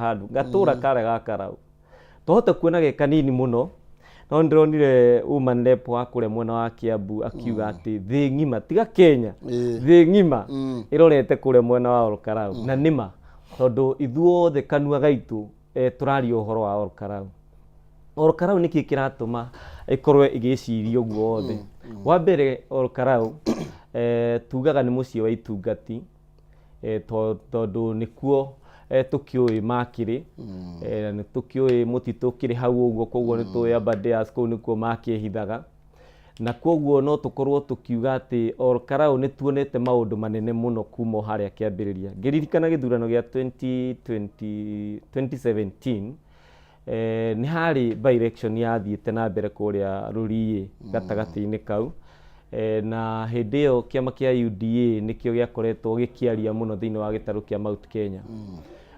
handũ gatũra karĩa ga Karau twahota kuona ge kanini mũno, no nĩndĩronire woman rep wa kũrĩa mwena wa Kiambu akiuga atĩ thĩ ng'ima, tiga Kenya, thĩ ng'ima ĩrorete kũrĩa mwena wa Olkarau. Na nĩma, tondũ ithuothe kanua gaitũ tũraria ũhoro wa Olkarau. Olkarau nĩkĩ kĩratũma ĩkorwo ĩgĩciria ũguo wothe? Wa mbere, Olkarau tugaga nĩ mũciĩ wa itungati, tondũ nĩkuo tũkĩũĩ makĩrĩ, na nĩ tũkĩũĩ mũtitũ ũkĩrĩ hau ũguo, koguo nĩ tũĩ Aberdares kũu nĩkuo makĩhithaga. Na koguo no tũkorwo tũkiuga atĩ Olkarau nĩ tuonete maũndũ manene mũno kuma o harĩa kĩambĩrĩria. Ngĩririkana gĩthurano gĩa 2020, 2017, nĩ harĩ by election yathiĩte na mbere kũrĩa Rũriĩ gatagatĩ-inĩ kau, na hĩndĩ ĩyo kĩama kĩa UDA nĩkĩo gĩakoretwo gĩkĩaria mũno thĩinĩ wa gĩtarũ kĩa Mount Kenya.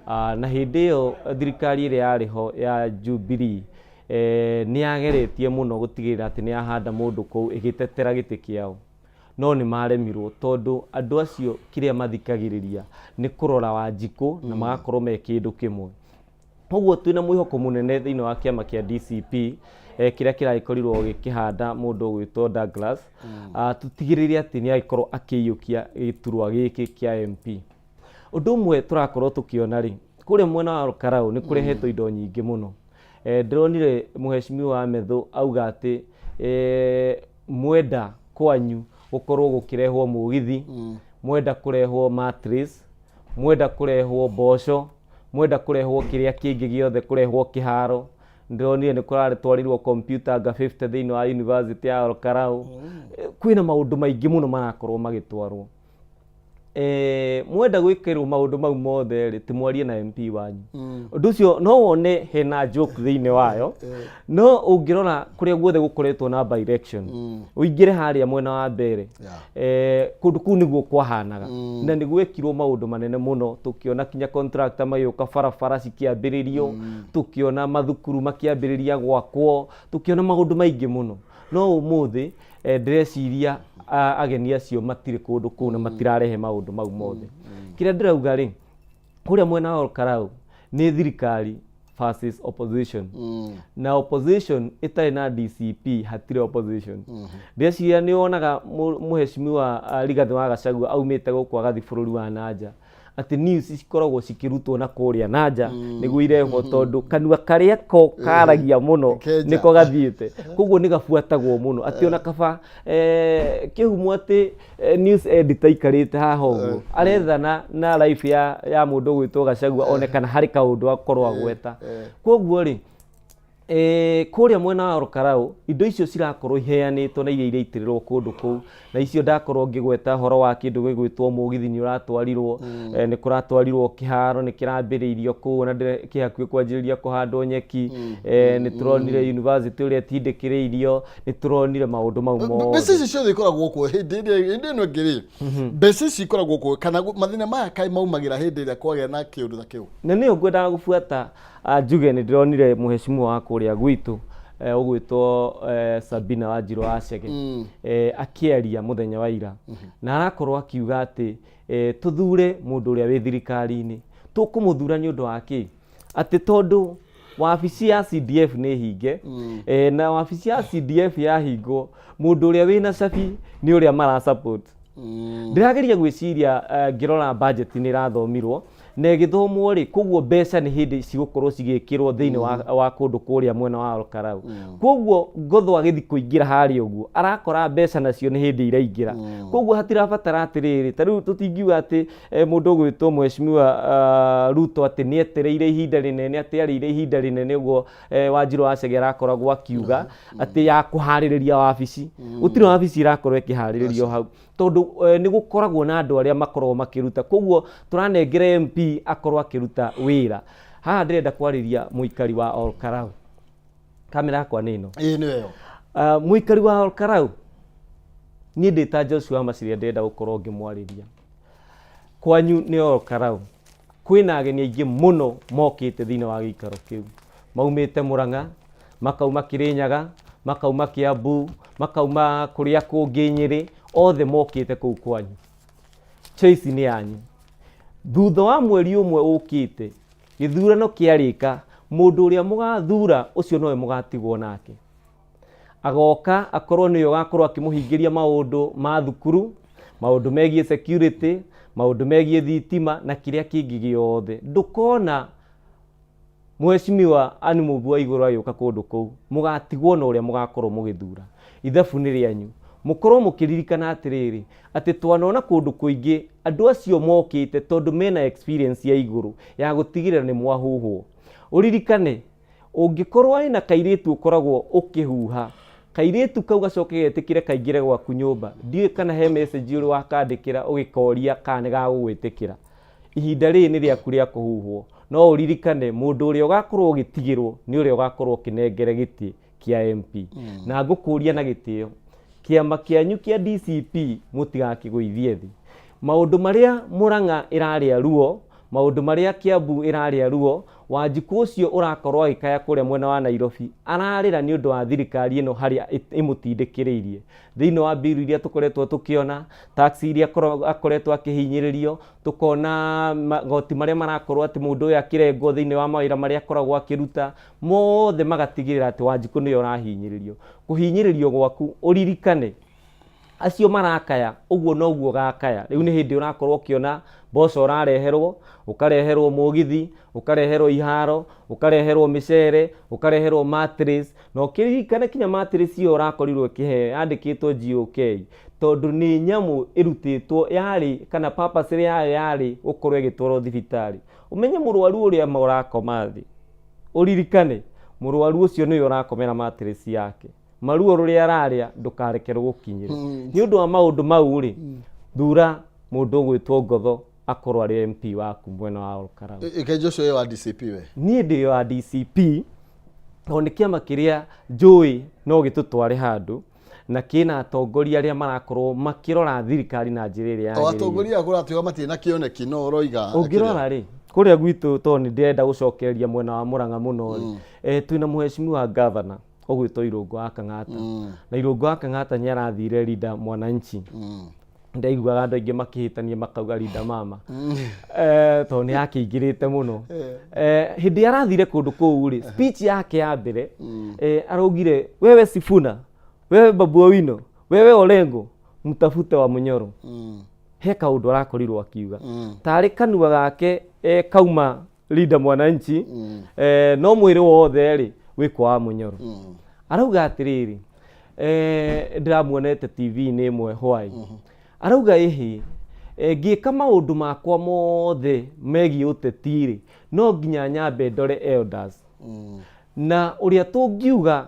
Na hĩndĩ ĩyo thirikari ĩrĩa yarĩ ho ya Jubilee nĩ yageretie mũno gũtigĩrĩra atĩ nĩ yahanda mũndũ kũu ĩgĩtetera gĩtĩ kĩao, no nĩ maremirwo tondũ andũ acio kĩrĩa mathikagĩrĩria nĩ kũrora Wanjikũ na magakorwo me kĩndũ kĩmwe. Koguo twĩna mwĩhoko mũnene thĩinĩ wa kĩama kĩa DCP, kĩrĩa kĩragĩkorirwo gĩkĩhanda mũndũ ũgwĩtwo Douglas, tũtigĩrĩre atĩ nĩ agĩkorwo akĩiyũkia gĩturwa gĩkĩ kĩa MP. Ũndũ ũmwe tũrakorwo tũkĩona rĩ, kũrĩa mwena wa Olkalau nĩ kũrehetwo indo nyingĩ mũno. Ndĩronire mũhecimiwa Methu auga atĩ mwenda kwanyu gũkorwo gũkĩrehwo mũgithi, mwenda kũrehwo mattress, mwenda kũrehwo mboco, mwenda kũrehwo kĩrĩa kĩngĩ gĩothe, kũrehwo kĩharo. Ndĩronire nĩ kũratwarirwo computer anga 50 thĩinĩ wa university ya Olkalau. Kwĩna maũndũ maingĩ mũno marakorwo magĩtwarwo. Mwenda gwĩkĩrwo maũndũ mau mothe rĩ, timwarie na MP wanyu. Ũndũ ũcio no wone hena joke thĩinĩ wayo, no ũngĩrora kũrĩa guothe gũkoretwo na by election, ũingĩre harĩa mwena wa mbere, kũndũ kũu nĩguo kwahanaga, na nĩ gwekirwo maũndũ manene mũno. Tũkĩona kinya contractor magĩũka, barabara cikĩambĩrĩrio, tũkĩona mathukuru makĩambĩrĩria gwakwo, tũkĩona maũndũ maingĩ mũno. No ũmũthĩ ndĩreciria ageni acio matirĩ kũndũ kũu na matirarehe maũndũ mau mothe. Kĩrĩa ndĩrauga rĩ, kũrĩa mwena wa Olkalau nĩ thirikari versus opposition, na opposition ĩtarĩ na DCP hatirĩ opposition. Ndĩreciria nĩ wonaga mũhecimiwa Rigathĩ wa Gachagua aumĩte gũkũ agathiĩ bũrũri wa nanja, atĩ news cikoragwo cikĩrutwo na kũrĩa nanja nĩguo irehwo, tondũ kanua karĩa ko karagia mũno Kenja. nĩko gathiĩte, koguo nĩ gabuatagwo mũno, atĩ ona kaba kĩhumo atĩ news editor aikarĩte haha ũguo arethana na life ya mũndũ ũgwĩtwo Gachagua one kana harĩ kaũndũ akorwo agweta. Koguo rĩ, kũrĩa mwena wa Olkalau indo icio cirakorwo iheanĩtwo na iria iraitĩrĩrwo kũndũ kũu, na icio ndakorwo ngĩgweta ũhoro wa kĩndũ gĩgwĩtwo mũgithi nĩ ũratwarirwo, nĩ kũratwarirwo kĩharo, nĩ kĩrambĩrĩirio kũu na kĩ hakuhĩ kwanjĩrĩria kũhandwo nyeki, nĩ tũronire university ũrĩa ĩtindĩkĩrĩirio, nĩ tũronire maũndũ mau Mbeca mothe. Ici ciothe ikoragwo kuo hĩndĩ ĩrĩa hĩndĩ ĩno ĩngĩ rĩ, mbeca ici ikoragwo kuo kana mathĩna maya kaĩ maumagĩra hĩndĩ ĩrĩa kwagĩa na kĩũndũ ta kĩu? Na nĩyo ngwendaga gũbuata, njuge nĩ ndĩronire mũhecimiwa wa kũrĩa gwitũ ũgwĩtwo Sabina Wanjirũ wa Chege akĩaria mũthenya wa ira, na arakorwo akiuga atĩ tũthure mũndũ ũrĩa wĩ thirikari-inĩ. Tũkũmũthura nĩ ũndũ wa kĩ? Atĩ tondũ wabici ya CDF nĩ hinge, na wabici ya CDF yahingwo, mũndũ ũrĩa wĩna cabi nĩ ũrĩa mara support. Ndĩrageria gwĩciria, ngĩrora budget nĩ ĩrathomirwo na ĩgĩthomwo rĩ, koguo mbeca nĩ hĩndĩ cigũkorwo cigĩkĩrwo thĩinĩ wa kũndũ kũrĩa mwena wa Olkalau. Koguo ngotho agĩthiĩ kũingĩra harĩa ũguo arakora mbeca nacio nĩ hĩndĩ iraingĩra, koguo hatirabatara atĩrĩrĩ, ta rĩu tũtingiuga atĩ mũndũ ũgwĩtwo mheshimiwa Ruto atĩ nĩ etereire ihinda rĩnene, atĩ arĩire ihinda rĩnene ũguo Wanjirũ wa Chege arakoragwo akiuga atĩ ya kũharĩrĩria wabici. Gũtirĩ wabici ĩrakorwo ĩkĩharĩrĩrio hau, tondũ nĩ gũkoragwo na andũ arĩa makoragwo makĩruta, koguo tũranengera MP akorwo akĩruta wĩra. Haha ndĩrenda kwarĩria mũikari wa Olkalau. Kamera yakwa nĩ ĩno. Ĩĩ, nĩyo ĩyo. Mũikari wa Olkalau, niĩ ndĩ ta Joshua Maciria, ndĩrenda gũkorwo ngĩmwarĩria. Kwanyu nĩ Olkalau, kwĩna ageni aingĩ mũno mokĩte thĩinĩ wa gĩikaro kĩu, maumĩte Mũrang'a, makauma Kĩrĩnyaga, makauma Kĩambu, makauma kũrĩa kũngĩ Nyĩrĩ, othe mokĩte kũu kwanyu. Choice nĩ yanyu. Thutha wa mweri ũmwe ũkĩte, Gĩthurano kĩarĩka, mũndũ ũrĩa mũgathura ũcio nowe mũgatigwo nake. Agoka akorwo nĩwe ũgakorwo akĩmũhingĩria maũndũ ma thukuru, maũndũ megiĩ security, maũndũ megiĩ thitima na kĩrĩa kĩngĩ gĩothe. Ndũkona Mheshimiwa Anne Mũmbi wa Igũrũ agĩũka kũndũ kũu, mũgatigwo na ũrĩa mũgakorwo mũgĩthura. Ithabu nĩ rĩanyu. Mũkorwo mũkĩririkana atĩrĩrĩ, atĩ twanona kũndũ kũingĩ andũ acio mokĩte tondũ mena experience ya igũrũ ya gũtigĩrĩra nĩ mwahuhwo. Ũririkane, ũngĩkorwo wĩna kairĩtu ũkoragwo ũkĩhuha, kairĩtu kau gacoke getĩkĩre kaingĩre gwaku nyũmba, ndiũĩ kana he message ũrĩ wakandĩkĩra ũgĩkoria kana nĩ gagũgwĩtĩkĩra. Ihinda rĩrĩ nĩ rĩaku rĩa kũhuhwo. No ũririkane mũndũ ũrĩa ũgakorwo ũgĩtigĩrwo nĩ ũrĩa ũgakorwo ũkĩnengere gĩtĩ kĩa MP. Na ngũkũria na gĩtĩo, kĩama kĩanyu kĩa DCP mũtigakĩgũithie thĩ. Maũndũ marĩa Murang'a ĩrarĩa ruo, maũndũ marĩa Kiambu ĩrarĩa ruo, Wanjikũ ũcio ũrakorwo agĩkaya kũrĩa mwena wa Nairobi, ararĩra nĩ ũndũ wa thirikari ĩno harĩa ĩmũtindĩkĩrĩirie. Thĩinĩ wa bill iria tũkoretwo tũkĩona, tax iria akoretwo akĩhinyĩrĩrio, tũkona magoti marĩa marakorwo atĩ mũndũ ũyũ akĩrengwo thĩinĩ wa mawĩra marĩa akoragwo akĩruta, mothe magatigĩrĩra atĩ Wanjikũ nĩwe ũrahinyĩrĩrio. Kũhinyĩrĩrio gwaku ũririkane acio marakaya ũguo noguo ũgakaya. Rĩu nĩ hĩndĩ ũrakorwo ũkĩona mboco ũrareherwo, ũkareherwo mũgithi, ũkareherwo iharo, ũkareherwo mĩcere, ũkareherwo mattress, na ũkĩririkane kinya mattress ĩyo ũrakorirwo ũkĩheo yandĩkĩtwo GOK, tondũ nĩ nyamũ ĩrutĩtwo yarĩ kana purpose yayo yarĩ gũkorwo ĩgĩtwarwo thibitarĩ. Ũmenye mũrwaru ũrĩa ũrakoma thĩ, ũririkane mũrwaru ũcio nĩwe ũrakomera mattress yake. Maruo rũrĩa ararĩa ndũkareke rũgũkinyĩre. Nĩ ũndũ wa maũndũ mau rĩ, thura mũndũ ũgwĩtwo Ngotho akorwo arĩ MP waku mwena wa Olkalau. Ĩke Joshua wĩ wa DCP we? Niĩ ndĩ wa DCP tondũ nĩ kĩama kĩrĩa njũĩ no gĩtũtware handũ na kĩna atongoria arĩa marakorwo makĩrora thirikari na njĩra ĩrĩa O yagĩrĩire. atongoria aya kũratuĩka matirĩ na kĩoneki no ũroiga. Ũngĩrora rĩ, kũrĩa gwitũ tondũ nĩ ndĩrenda gũcokereria mwena wa Mũrang'a mũno rĩ, twĩna mheshimiwa governor ũgwĩtwo Irũngũ wa Kang'ata. Na Irũngũ wa Kang'ata nĩ arathire Linda Mwananchi. Ndaiguaga andũ aingĩ makĩhĩtania makauga Linda Mama. Tondũ nĩ akĩingĩrĩte mũno. Hĩndĩ ĩrĩa arathire kũndũ kũu rĩ, speech yake ya mbere, araugire wewe Sifuna, wewe Babu Owino, wewe Orengo, mtafute wa Munyoro. He kaũndũ arakorirwo akiuga. Tarĩ kanua gake kauma Linda Mwananchi, no mwĩrĩ wothe rĩ wĩ kwa wa Munyoro. Arauga atĩrĩrĩ, ndĩramuonete TV-inĩ ĩmwe hwaĩ. Arauga ĩhĩ, ngĩka maũndũ makwa mothe megiĩ ũteti rĩ, no nginya nyambe ndore elders. Na ũrĩa tũngiuga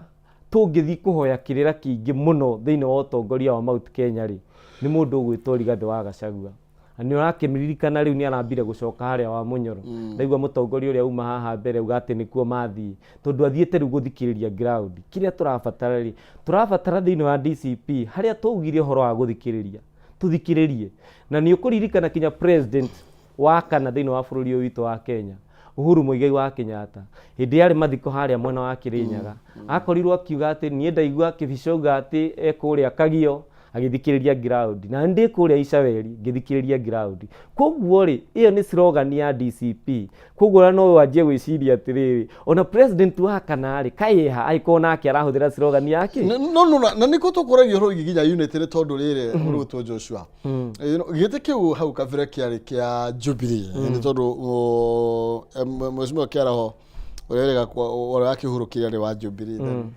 tũngĩthiĩ kũhoya kĩrĩra kĩingĩ mũno thĩinĩ wa ũtongoria wa Mount Kenya rĩ, nĩ mũndũ ũgwĩtwo Rigathĩ wa Gachagua. Na nĩ ũrakĩmũririkana rĩu nĩ arambire gũcoka harĩa wa Mũnyoro. Ndaigua mũtongoria ũrĩa uma haha mbere auga atĩ nĩkuo mathiĩ. Tondũ athiĩte rĩu gũthikĩrĩria ground. Kĩrĩa tũrabatara rĩ, tũrabatara thĩinĩ wa DCP, harĩa twaugire ũhoro wa gũthikĩrĩria, tũthikĩrĩrie. Na nĩ ũkũririkana kinya president wa kana thĩinĩ wa bũrũri ũyũ witũ wa Kenya, Uhuru Muigai wa Kenyatta, hĩndĩ yarĩ mathiko harĩa mwena wa Kĩrĩnyaga, akorirwo akiuga atĩ niĩ ndaigua Kĩbico auga atĩ e kũrĩa Kagio, agĩthikĩrĩria ground. Na ndĩ kũrĩa Icaweri ngĩthikĩrĩria ground. Koguo rĩ, ĩyo nĩ slogan ya DCP. Koguo ona no wanjie gwĩciria atĩrĩrĩ, ona president wa kana rĩ, kaĩ ha angĩkorwo nake arahũthĩra slogan yake? No, no, no, na nĩkĩo tũkũragia ũhoro wĩgiĩ nginya unity nĩ tondũ rĩrĩ ũrũtwo Joshua. Gĩtĩ kĩu hau kabere kĩarĩ kĩa Jubilee nĩ tondũ mheshimiwa Kĩaraho ũrĩa wĩrĩga ũrĩa wakĩhurũkire arĩ wa Jubilee then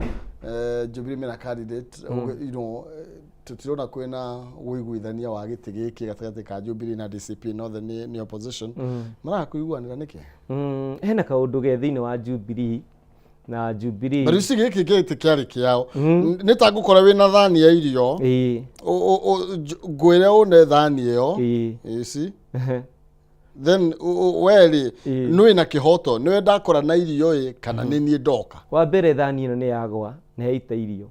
Jubilee mena candidate you know tũtirona kwĩna ũiguithania wa gĩtĩ gĩkĩ gatagatĩ ka Jubilee na DCP no the nĩ opposition maraga kũiguanĩra nĩkĩ? Hena kaũndũ ge thĩinĩ wa Jubilee na Jubilee. But you see gĩkĩ gĩtĩ kĩarĩ kĩao nĩ ta ngũkora wĩna thani ya irio ngwĩre ũne thani ĩyo you see then we rĩ nĩ wĩna kĩhoto nĩwe ndakora na irio ĩ kana nĩ niĩ ndoka. Wa mbere thani ĩno nĩ yagwa na yaita irio,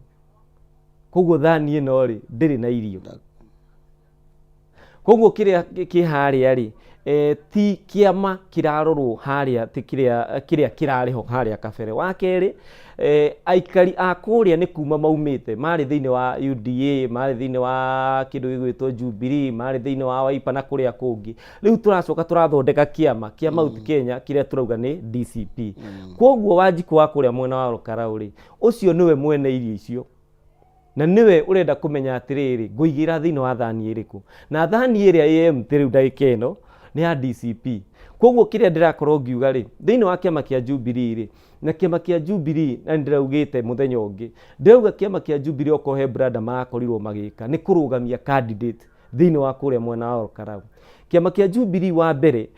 koguo thani ĩno rĩ ndĩrĩ na irio, koguo kĩrĩa kĩ harĩa rĩ Ti kĩama kĩrarorwo harĩa, ti kĩrĩa kĩrĩa kĩrarĩ ho harĩa kabere. Wa kerĩ, aikari a kũrĩa nĩ kuma maumĩte, marĩ thĩinĩ wa UDA, marĩ thĩinĩ wa kĩndũ gĩgwĩtwo Jubilee, marĩ thĩinĩ wa Wiper na kũrĩa kũngĩ. Rĩu tũracoka tũrathondeka kĩama kĩa Mount Kenya kĩrĩa tũrauga nĩ DCP. Kwoguo Wanjikũ wa kũrĩa mwena wa Olkalau rĩ, ũcio nĩwe mwene irio icio, na nĩwe ũrenda kũmenya atĩrĩrĩ, ngũigĩra thĩinĩ wa thani ĩrĩkũ, na thani ĩrĩa ĩ empty rĩu ndagĩka ĩno nĩ ya DCP. Koguo kĩrĩa ndĩrakorwo ngiuga rĩ, thĩinĩ wa kĩama kĩa Jubilee rĩ, na kĩama kĩa Jubilee, na nĩndĩraugĩte mũthenya ũngĩ, ndĩrauga kĩama kĩa Jubilee okorwo he branda marakorirwo magĩka nĩ kũrũgamia candidate thĩinĩ wa kũrĩa mwena wa Olkalau. Kĩama kĩa Jubilee wa mbere,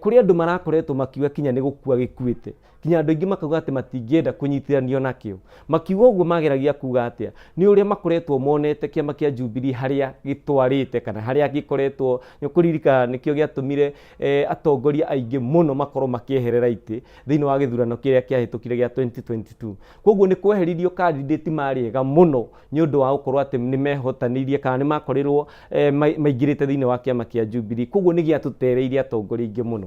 kũrĩ andũ marakoretwo makiuga kinya nĩ gũkua gĩkuĩte, kinya andũ aingĩ makauga atĩ matingĩenda kũnyitithanio nakĩo. Makiuga ũguo mageragia kuga atĩa? Nĩ ũrĩa makoretwo monete kĩama kĩa Jubilee harĩa gĩtwarĩte kana harĩa gĩkoretwo. Nĩ ũkũririkana nĩkĩo gĩatũmire atongoria aingĩ mũno makorwo makĩeherera itĩ thĩinĩ wa gĩthurano kĩrĩa kĩahĩtũkire gĩa 2022. Koguo nĩ kweheririo candidate marĩ ega mũno nĩ ũndũ wa gũkorwo atĩ nĩ mehotanĩirie kana nĩ makorirwo maingĩrĩte thĩinĩ wa kĩama kĩa Jubilee. Koguo nĩ gĩatũtereirie atongoria aingĩ mũno.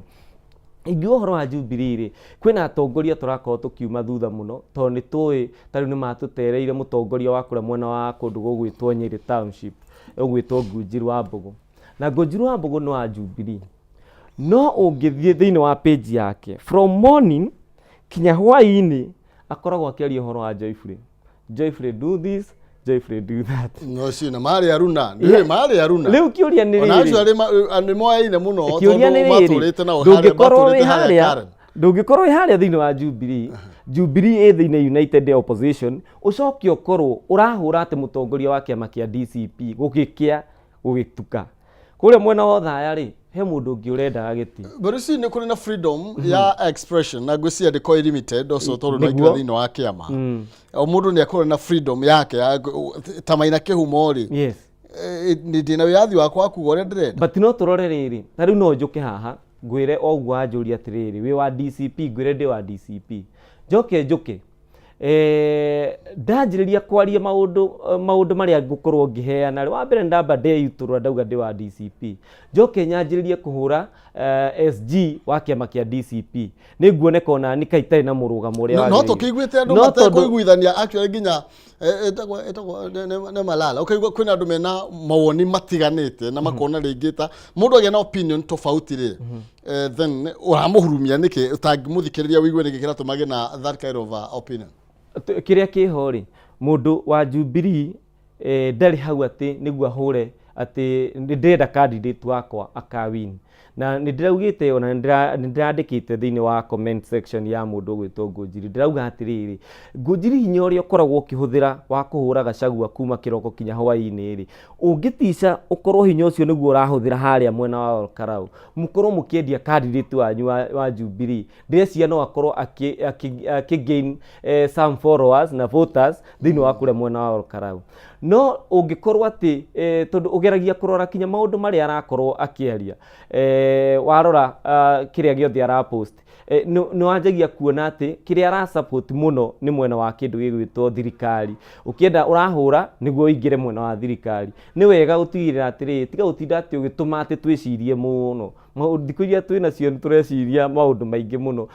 Ingiuga ũhoro wa Jubilee rĩ, kwĩna atongoria tũrakorwo tũkiuma thutha mũno, tondũ nĩ tũĩ ta rĩu nĩ matũtereire mũtongoria wa kũrĩa mwena wa kũndũ gũgwĩtwo Nyĩrĩ Township, ũgwĩtwo Ngunjiru wa Mbũgũ. Na Ngunjiru wa Mbũgũ nĩ wa Jubilee. No ũngĩthiĩ thĩinĩ wa page yake, from morning kinya hwaĩ-inĩ, akoragwo akĩaria ũhoro wa Joyfully. Joyfully do this, Joyfully do that. No cio na marĩ aruna nĩ marĩ aruna. Rĩu kĩũria nĩ Ona acio rĩrĩ, arĩ nĩ moyaine mũno kĩũria nĩ tondũ rĩrĩ, matũrĩte nao harĩa ndũngĩkorwo wĩ matũrĩte harĩa harĩa Karen. Ndũngĩkorwo wĩ harĩa thĩinĩ wa Jubilee, Jubilee ĩ thĩinĩ United Opposition, ũcoke ũkorwo ũrahũra atĩ mũtongoria wa kĩama kĩa DCP gũgĩkĩa gũgĩtuka. Kũrĩa mwena wa Othaya rĩ, he mũndũ ũngĩ ũrendaga gĩtĩ. But you see, nĩ kũrĩ na freedom ya expression na ngwĩciria ndĩkorwo limited ũcio tondũ no Nĩguo. aingĩra thĩinĩ wa kĩama. O mũndũ nĩ akorwo na freedom yake ta Maina Kĩhumo rĩ, nĩ ndĩna wĩyathi wakwa wa kuga ũrĩa ndĩrenda. But no tũrore rĩrĩ, ta rĩu no njũke haha ngwĩre o ũguo wanjũria atĩrĩrĩ, wĩ wa DCP, ngwĩre ndĩ wa DCP, njoke njũke ndanjĩrĩria kwaria maũndũ marĩa ngũkorwo ngĩheana rĩ, wa mbere ndamba ndeyutũrũra ndauga ndĩ wa DCP, njoke nyanjĩrĩrie kũhũra SG wa kĩama kĩa DCP, nĩ nguoneka ona ni kaĩ itarĩ na mũrũgamo ũrĩa No wagĩrĩire. Tũkĩiguĩte andũ No tondũ- matekũiguithania actually nginya ĩtagwo nĩ Malala, ũkaigua kwĩna andũ mena mawoni matiganĩte na makona rĩngĩ ta mũndũ agĩa na opinion tofauti rĩ, then ũramũhurumia nĩkĩ ũtangĩmũthikĩrĩria ũigue nĩkĩ kĩratũma agĩe na that kind of opinion? Kĩrĩa kĩho rĩ, mũndũ wa Jubilee ndarĩ hau atĩ nĩguo ahũre atĩ nĩ ndĩrenda candidate wakwa akawin. Na nĩ ndĩraugĩte ona nĩ ndĩrandĩkĩte thĩinĩ wa comment section ya mũndũ ũgwĩtwo Ngũnjiri, ndĩrauga atĩrĩrĩ, Ngũnjiri, hinya ũrĩa ũkoragwo ũkĩhũthĩra wa kũhũra Gachagua kuma kĩroko kinya hwaĩ-inĩ rĩ, ũngĩtica ũkorwo hinya ũcio nĩguo ũrahũthĩra harĩa mwena wa Olkalau, mũkorwo mũkĩendia candidate wanyu wa Jubilee, ndĩreciria no akorwo akĩ gain some followers na voters thĩinĩ wa kũrĩa mwena wa Olkalau. No ũngĩkorwo atĩ tondũ ũgeragia kũrora kinya maũndũ marĩa arakorwo akĩaria, warora kĩrĩa gĩothe arapost, nĩ wanjagia kuona atĩ kĩrĩa ara support mũno nĩ mwena wa kĩndũ gĩgwĩtwo thirikari. Ũkĩenda ũrahũra nĩguo ũingĩre mwena wa thirikari. Nĩ wega gũtigĩrĩra atĩrĩrĩ, tiga gũtinda atĩ ũgĩtũma atĩ twĩcirie mũno. Thikũ iria twĩ nacio nĩ tũreciria maũndũ maingĩ mũno.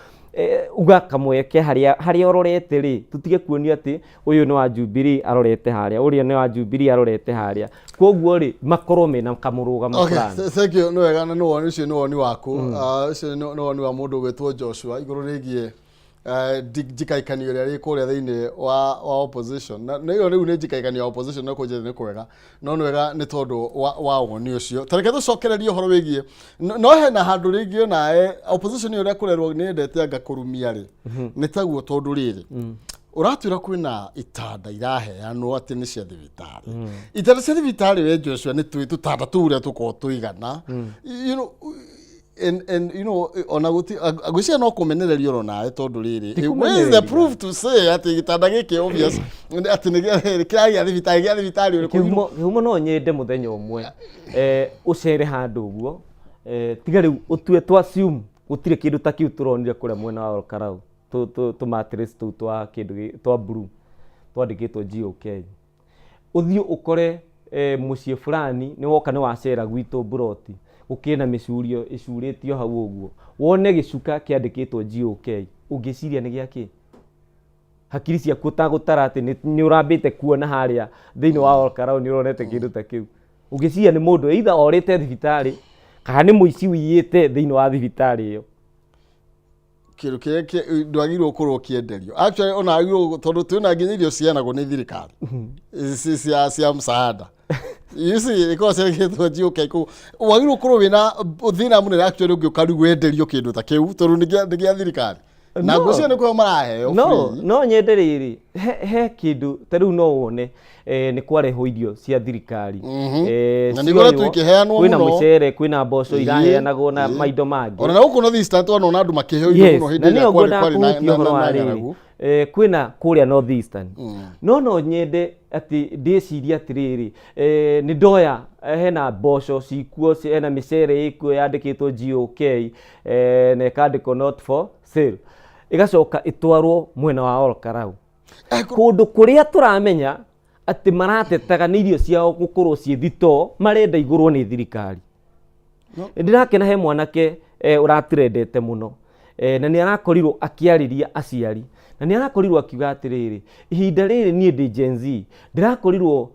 Uga kamweke harĩa ũrorete rĩ, tũtige kuonio atĩ ũyũ nĩ wa Jubilee arorete harĩa, ũrĩa nĩ wa Jubilee arorete harĩa. Koguo rĩ, makorwo mena kamũrũgamo fulani. Thank you, nĩ wega na nĩ woni ũcio, nĩ woni waku. Ah, ũcio nĩ woni wa mũndũ ũgwĩtwo Joshua igũrũ rĩgiĩ njikaikanio ĩrĩa rĩ kũrĩa thĩinĩ wa opposition, na ĩyo rĩu nĩ njikaikanio ya opposition, no kũnjĩra nĩ kwega no nĩ wega nĩ tondũ wa woni ũcio. Ta reke tũcokererie ũhoro wĩgiĩ no hena handũ rĩngĩ onawe opposition ĩyo ũrĩa kũrerwo nĩ yendete anga kũrumia rĩ, nĩ taguo tondũ rĩrĩ ũratwĩra kwĩna itanda iraheanwo atĩ nĩ cia thibitarĩ, itanda cia thibitarĩ. We Joshua, nĩ tũĩ tũtanda tũu ũrĩa tũkoragwo tũigana, and ona guti ngwĩciria no kũmenererio oro nawe tondũ rĩrĩ, Ti where is the kũmenereria. proof to say atĩ gĩtanda gĩkĩ obvious atĩ nĩ kĩragĩa thibitarĩ, gĩa thibitarĩ ũrĩkũ? Kĩhumo no nyende mũthenya ũmwe ũcere handũ ũguo, tiga rĩu ũtue twa assume gũtirĩ kĩndũ ta kĩu tũronire kũrĩa mwena wa Olkalau, tũ mattress tũu twa kĩndũ twa blue twandĩkĩtwo GOK, ũthiĩ ũkore mũciĩ fulani nĩ woka nĩ wacera gwitũ mburoti. Gũkĩrĩ na mĩcurio ĩcurĩtio hau ũguo, wone gĩcuka kĩandĩkĩtwo GOK, ũngĩciria nĩ gĩa kĩ? Hakiri ciaku ũtagũtara atĩ nĩ ũrambĩte kuona harĩa thĩinĩ wa Olkarau nĩ ũronete kĩndũ ta kĩu. Ũngĩciria nĩ mũndũ either orĩte thibitarĩ kana nĩ mũici ũiyĩte thĩinĩ wa thibitarĩ ĩyo. Kĩndũ kĩrĩa ndwagĩrĩirwo gũkorwo ũkĩenderio actually, ona agĩrĩirwo, tondũ twĩna nginya irio ciheanagwo nĩ thirikari cia msaada, you see, ikoragwo ciandĩkĩtwo GOK kũu. Wagĩrĩirwo gũkorwo wĩna thĩna mũnene actually ũngĩũka rĩu wenderio kĩndũ ta kĩu, tondũ nĩ gĩa thirikari na No. ngwĩciria nĩ kũheo maraheo No free. No nyende rĩrĩ, he kĩndũ ta rĩu no wone nĩ kwarehwo irio cia thirikari. Na nĩ ikoretwo cioywo, ikĩheanwo kwĩna mũno. mũcere, kwĩna mboco iraheanagwo na maindo mangĩ. Ona na gũkũ North Eastern twanona andũ makĩheo irio Yes, mũno hĩndĩ na ĩrĩa nĩyo kwarĩ ngwendaga kwarĩ na kũhutia na ũhoro na wa na rĩrĩ. ng'aragu. Kwĩna kũrĩa North Eastern, no nyende atĩ ndĩcirie atĩrĩrĩ, nĩ ndoya hena mboco cikuo, hena mĩcere ĩkuo yandĩkĩtwo GOK na ĩkandĩkwo not for sale, ĩgacoka ĩtwarwo mwena wa Olkarau, kũndũ kũrĩa tũramenya atĩ maratetaga nĩ irio ciao gũkorwo ciĩ thitoo, marenda igũrwo nĩ thirikari. Ndĩrakena he mwanake ũratirendete mũno, na nĩ arakorirwo akĩarĩria aciari na nĩ arakorirwo akiuga atĩrĩrĩ, ihinda rĩrĩ niĩ ndĩ Gen Z, ndĩrakorirwo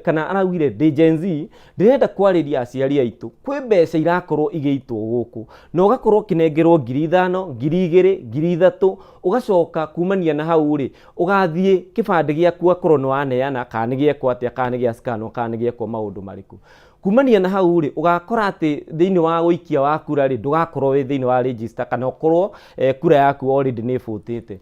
kana araugire ndĩ Gen Z, ndĩrenda kwarĩria aciari aitũ. Kwĩ mbeca irakorwo igĩitwo gũkũ na ũgakorwo ũkĩnengerwo 5,000, 2,000, 3,000, ũgacoka kumania na hau rĩ, ũgathiĩ kĩbandĩ gĩaku akorwo nĩ waneana, kana nĩ gĩekwo atĩa, kana nĩ gĩa scan, kana nĩ gĩekwo maũndũ marĩkũ. Kumania na hau rĩ, ũgakora atĩ thĩinĩ wa gũikia wa kura rĩ, ndũgakorwo wĩ thĩinĩ wa register, kana ũkorwo kura yaku already nĩ ĩbũtĩte.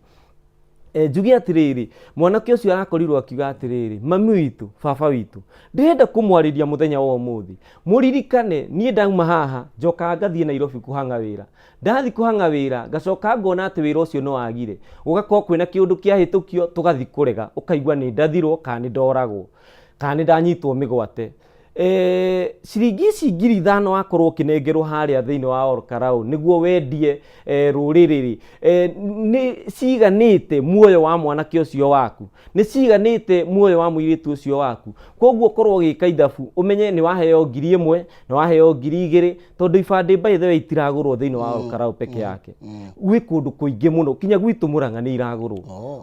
Njuge atĩrĩrĩ, mwanake ũcio arakorirwo akiuga atĩrĩrĩ, mami witũ, baba witũ, ndĩrenda kũmwarĩria mũthenya wa ũmũthĩ, mũririkane niĩ ndauma haha njokaga ngathiĩ Nairobi kũhang'a wĩra. Ndathiĩ kũhang'a wĩra ngacoka ngona atĩ wĩra ũcio nĩ wagire, gũgakorwo kwĩna kĩũndũ kĩahĩtũkio, tũgathiĩ kũrega, ũkaigua nĩ ndathirwo kana nĩ ndoragwo kana nĩ ndanyitwo mĩgwate. Ciringi ici 5,000 wakorwo ũkĩnengerwo harĩa thĩinĩ wa Olkarau nĩguo wendie rũrĩrĩ rĩ, nĩ ciganĩte muoyo wa mwanake ũcio waku, nĩ ciganĩte muoyo wa mũirĩtu ũcio waku? Koguo korwo ũgĩka ithabu ũmenye nĩ waheo 1,000, nĩ waheo 2,000, tondũ ibandĩ by the way itiragũrwo thĩinĩ wa Olkarau peke yake, gwĩ kũndũ kũingĩ mũno, kinya gwitũ Mũrang'a nĩ iragũrwo.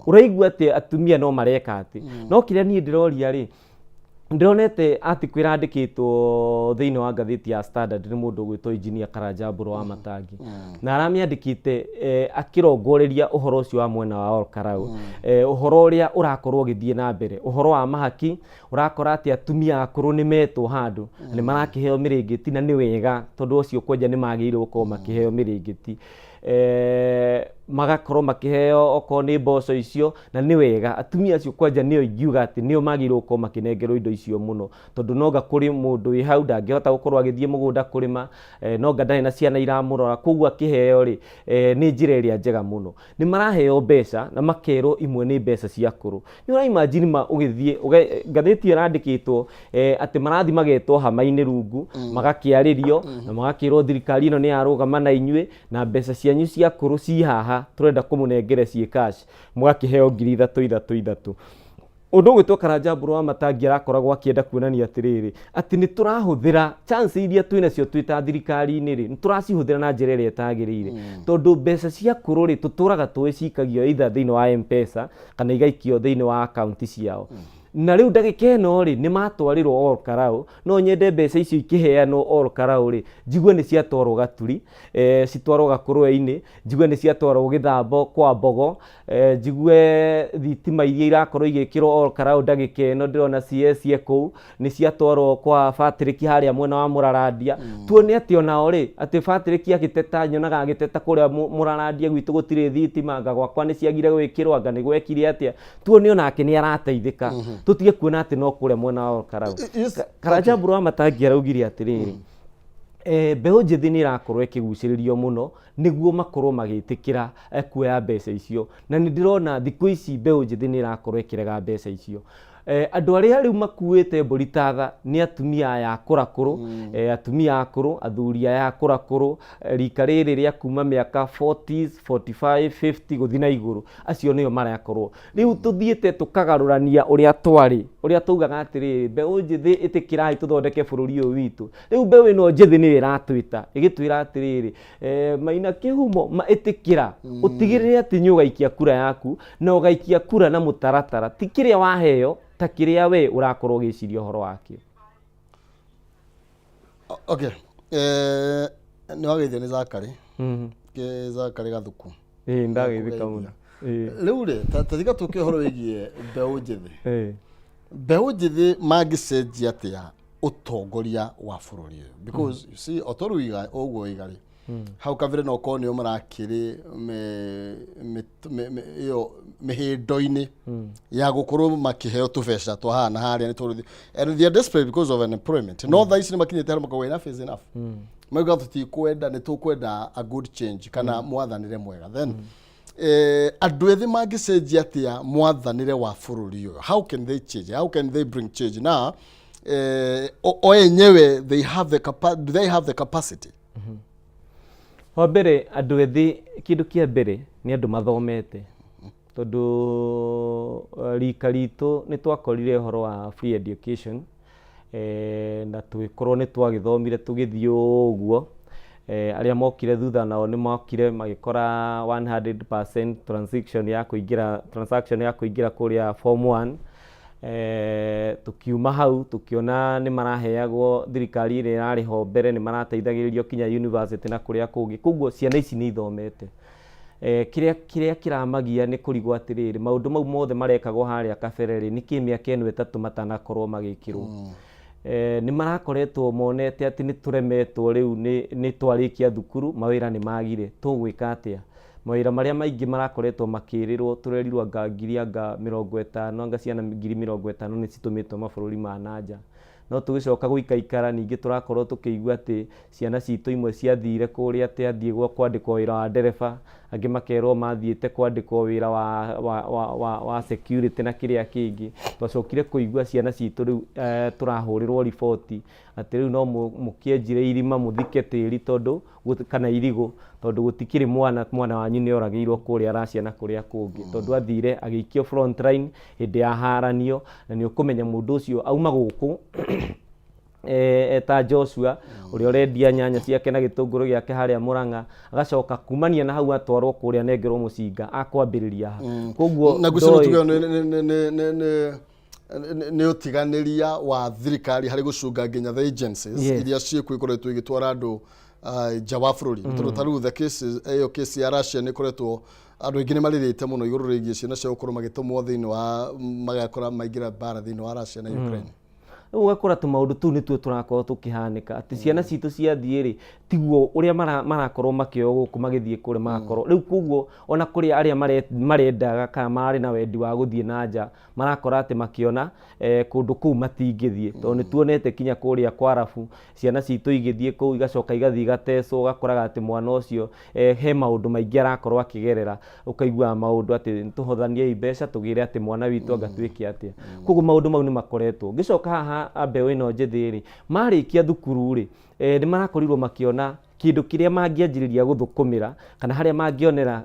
Ũraigua atĩ atumia no mareka atĩ, no kĩrĩa niĩ ndĩroria rĩ, ndĩronete article ĩrandĩkĩtwo thĩinĩ wa ngathĩti ya Standard nĩ mũndũ ũgwĩtwo Engineer Karanja Mbũrũ wa Matangi, na aramĩandĩkĩte akĩrongoreria ũhoro ũcio wa mwena wa Olkarau, ũhoro ũrĩa ũrakorwo ũgĩthiĩ na mbere, ũhoro wa mahaki. Ũrakora atĩ atumia akũrũ nĩ metwo handũ na nĩ marakĩheo mĩrĩngĩti, na nĩ wega tondũ ũcio kwanja nĩ magĩrĩirwo gũkorwo makĩheo mĩrĩngĩti, magakorwo makĩheo okorwo nĩ mboco icio, na nĩ wega. Atumia acio kwanja nĩo ingiuga atĩ nĩo magĩrĩirwo gũkorwo makĩnengerwo indo icio mũno, tondũ nonga kũrĩ mũndũ wĩ hau ndangĩhota gũkorwo agĩthiĩ mũgũnda kũrĩma, nonga ndarĩ na ciana iramũrora, koguo akĩheo rĩ, nĩ njĩra ĩrĩa njega mũno. Nĩ maraheo mbeca na makerwo imwe nĩ mbeca cia akũrũ. Nĩ ũra imagine ma ũgĩthiĩ ngathĩti ĩyo ĩrandĩkĩtwo atĩ marathiĩ magetwo hama-inĩ rungu, magakĩarĩrio na magakĩrwo thirikari ĩno nĩ yarũgama na inyuĩ, na mbeca cianyu cia akũrũ ci haha, tũrenda kũmũnengere ciĩ cash, mũgakĩheo 3,000, 3, 3. Ũndũ ũgwĩtwo Karanja Mbũrũ wa Matangi arakoragwo akĩenda kuonania atĩrĩrĩ, atĩ nĩ tũrahũthĩra chance iria twĩ nacio twĩ ta thirikari-inĩ rĩ, nĩ tũracihũthĩra na njĩra ĩrĩa ĩtagĩrĩire, tondũ mbeca cia akũrũ rĩ, tũtũraga tũĩ cikagio either thĩinĩ wa M-Pesa kana igaikio thĩinĩ wa akaunti ciao. Na rĩu ndagĩka ĩno rĩ, nĩ matwarĩrwo Ol Kalou. No nyende mbeca icio ikĩheanwo Ol Kalou rĩ, njigue nĩ ciatwarwo Gaturi, citwarwo Gakũrwe-inĩ, njigue nĩ ciatwarwo Gĩthambo kwa Mbogo, njigue thitima iria irakorwo igĩkĩrwo Ol Kalou ndagĩka ĩno ndĩrona CS e kũu, nĩ ciatwarwo kwa Patrick harĩa mwena wa Mũrarandia. Tuone atĩ onao rĩ, atĩ Patrick agĩteta, nyonaga agĩteta kũrĩa Mũrarandia gwitũ gũtirĩ thitima, anga gwakwa nĩ ciagire gwĩkĩrwo, anga nĩ gwekire atĩa. Tuone onake nĩ arateithĩka, tũtige kuona atĩ no kũrĩa mwena wa Ol Kalou. Karanja Mbũrũ wa Matangi araugire atĩrĩrĩ, mbeũ njĩthĩ nĩ ĩrakorwo ĩkĩgucĩrĩrio mũno nĩguo makorwo magĩtĩkĩra kuoya mbeca icio, na nĩ ndĩrona thikũ ici mbeũ njĩthĩ nĩ ĩrakorwo ĩkĩrega mbeca icio. Andũ arĩa rĩu makuĩte mbũri ta tha nĩ atumia aya akũrakũrũ, atumia akũrũ, athuri aya akũrakũrũ, rika rĩrĩ rĩa kuma mĩaka 40s, 45, 50 gũthiĩ na igũrũ, acio nĩo marakorwo. Rĩu tũthiĩte tũkagarũrania ũrĩa twarĩ, ũrĩa taugaga atĩrĩrĩ, mbeũ njĩthĩ ĩtĩkĩrai tũthondeke bũrũri ũyũ witũ. Rĩu mbeũ ĩno njĩthĩ nĩyo ĩratwĩta, ĩgĩtwĩra atĩrĩrĩ, Maina Kĩhumo, ma ĩtĩkĩra, ũtigĩrĩre atĩ nĩ ũgaikia kura yaku, na ũgaikia kura na mũtaratara, ti kĩrĩa waheo, ta kĩrĩa we ũrakorwo ũgĩciria ũhoro wakĩo. Okay. Nĩ wageithio nĩ Zakari. Ke Zakari Gathuku. Ĩĩ, ndageithĩka mũno. Rĩu rĩ, ta tiga tũke ũhoro wĩgiĩ mbeũ njĩthĩ. Mbeũ njĩthĩ mangĩcenjia atĩa ũtongoria wa bũrũri ũyũ? Because you see, o ta ũrĩa ũguo waiga rĩ, hau kabere no korwo nĩo marakĩrĩ ĩyo mĩhĩndo-inĩ ya gũkorwo makĩheo tũbeca twa haha na harĩa nĩ tondũ and they are desperate because of unemployment. No thaa ici nĩ makinyĩte harĩa makauga enough is enough. Mauga tũtikwenda, nĩ tũkwenda a good change kana mwathanĩre mwega. Then andũ ethĩ mangĩcenjia atĩa mwathanĩre wa bũrũri ũyũ? How can they change? How can they bring change? Na o enyewe they have the do they have the capacity? Wa mbere, andũ ethĩ, kĩndũ kĩa mbere nĩ andũ mathomete, tondũ rika ritũ nĩ twakorire ũhoro wa free education, na tũgĩkorwo nĩ twagĩthomire tũgĩthiĩ ũguo. Arĩa mokire thutha nao nĩ mokire magĩkora 100% transition ya kũingĩra, transaction ya kũingĩra kũrĩa form 1. Tukiuma hau tukiona nĩ maraheagwo, thirikari ĩrĩa ĩrarĩ ho mbere nĩ marateithagĩrĩrio kinya university na kũrĩa kũngĩ. Koguo ciana ici nĩ ithomete. Kĩrĩa kĩramagia nĩ kũrigwo atĩrĩrĩ, maũndũ mau mothe marekagwo harĩa kabere rĩ, nĩkĩ mĩaka ĩno 3 matanakorwo magĩkĩrwo? Nĩ marakoretwo monete atĩ nĩ tũremetwo rĩu, nĩ twarĩkia thukuru, mawĩra nĩ magire, tũgwĩka atĩa? Mawĩra marĩa maingĩ marakoretwo makĩrĩrwo, tũrerirwo anga ngiri anga 50, anga ciana ngiri 50 nĩ citũmĩtwo mabũrũri ma nanja. No tũgĩcoka gũikaikara ningĩ tũrakorwo tũkĩigua atĩ ciana citũ imwe ciathire kũrĩa atĩ athiĩ kwandĩkwo wĩra wa ndereba, angĩ makerwo mathiĩte kwandĩkwo wĩra wa security na kĩrĩa kĩngĩ. Twacokire kũigua ciana citũ rĩu, tũrahũrĩrwo riboti atĩ rĩu no mũkĩenjire irima mũthike tĩri tondũ kana irigũ, tondũ gũtikĩrĩ mwana wanyu nĩ oragĩirwo kũrĩa Russia na kũrĩa kũngĩ, tondũ athire agĩikio front line hĩndĩ ya haranio, na nĩ ũkũmenya mũndũ ũcio auma gũkũ eta Joshua ũrĩa ũrendia nyanya ciake na gĩtũngũrũ gĩake harĩa Murang'a, agacoka kumania na hau atwarwo kũrĩa anengerwo mũcinga akwambĩrĩria ha. Koguo na ngwĩciria tuge nĩ ũtiganĩria wa thirikari harĩ gũcunga nginya the agencies iria ciĩkuo ikoretwo igĩtwara andũ nja wa bũrũri. Tondũ ta rĩu the cases, ĩyo case ya Russia nĩ ĩkoretwo andũ aingĩ nĩ marĩrĩte mũno igũrũ rĩgiĩ ciana cia gũkorwo magĩtũmwo thĩinĩ wa magakora maingĩra mbara thĩinĩ wa Russia na Ukraine. Rĩu ũgakora tũmaũndũ tũu nĩtuo tũrakorwo tũkĩhanĩka, atĩ ciana citũ ciathiĩ rĩ, tiguo ũrĩa marakorwo makĩoywo gũkũ magĩthiĩ kũrĩa magakorwo rĩu. Koguo ona kũrĩa arĩa marendaga kana marĩ na wendi wa gũthiĩ na nja, marakora atĩ makĩona kũndũ kũu matingĩthiĩ, tondũ nĩ tuonete kinya kũrĩa kwa Arabu ciana citũ igĩthiĩ kũu igacoka igathiĩ igatecwo. Ũgakoraga atĩ mwana ũcio he maũndũ maingĩ arakorwo akĩgerera, ũkaiguaga maũndũ atĩ tũhothaniei mbeca tũgĩre atĩ mwana witũ anga twĩke atĩa. Koguo maũndũ mau nĩ makoretwo ngĩcoka haha. Mbeũ ĩno njĩthĩ rĩ, marĩkia thukuru rĩ, nĩ marakorirwo makĩona kĩndũ kĩrĩa mangĩanjĩrĩria gũthũkũmĩra kana harĩa mangĩonera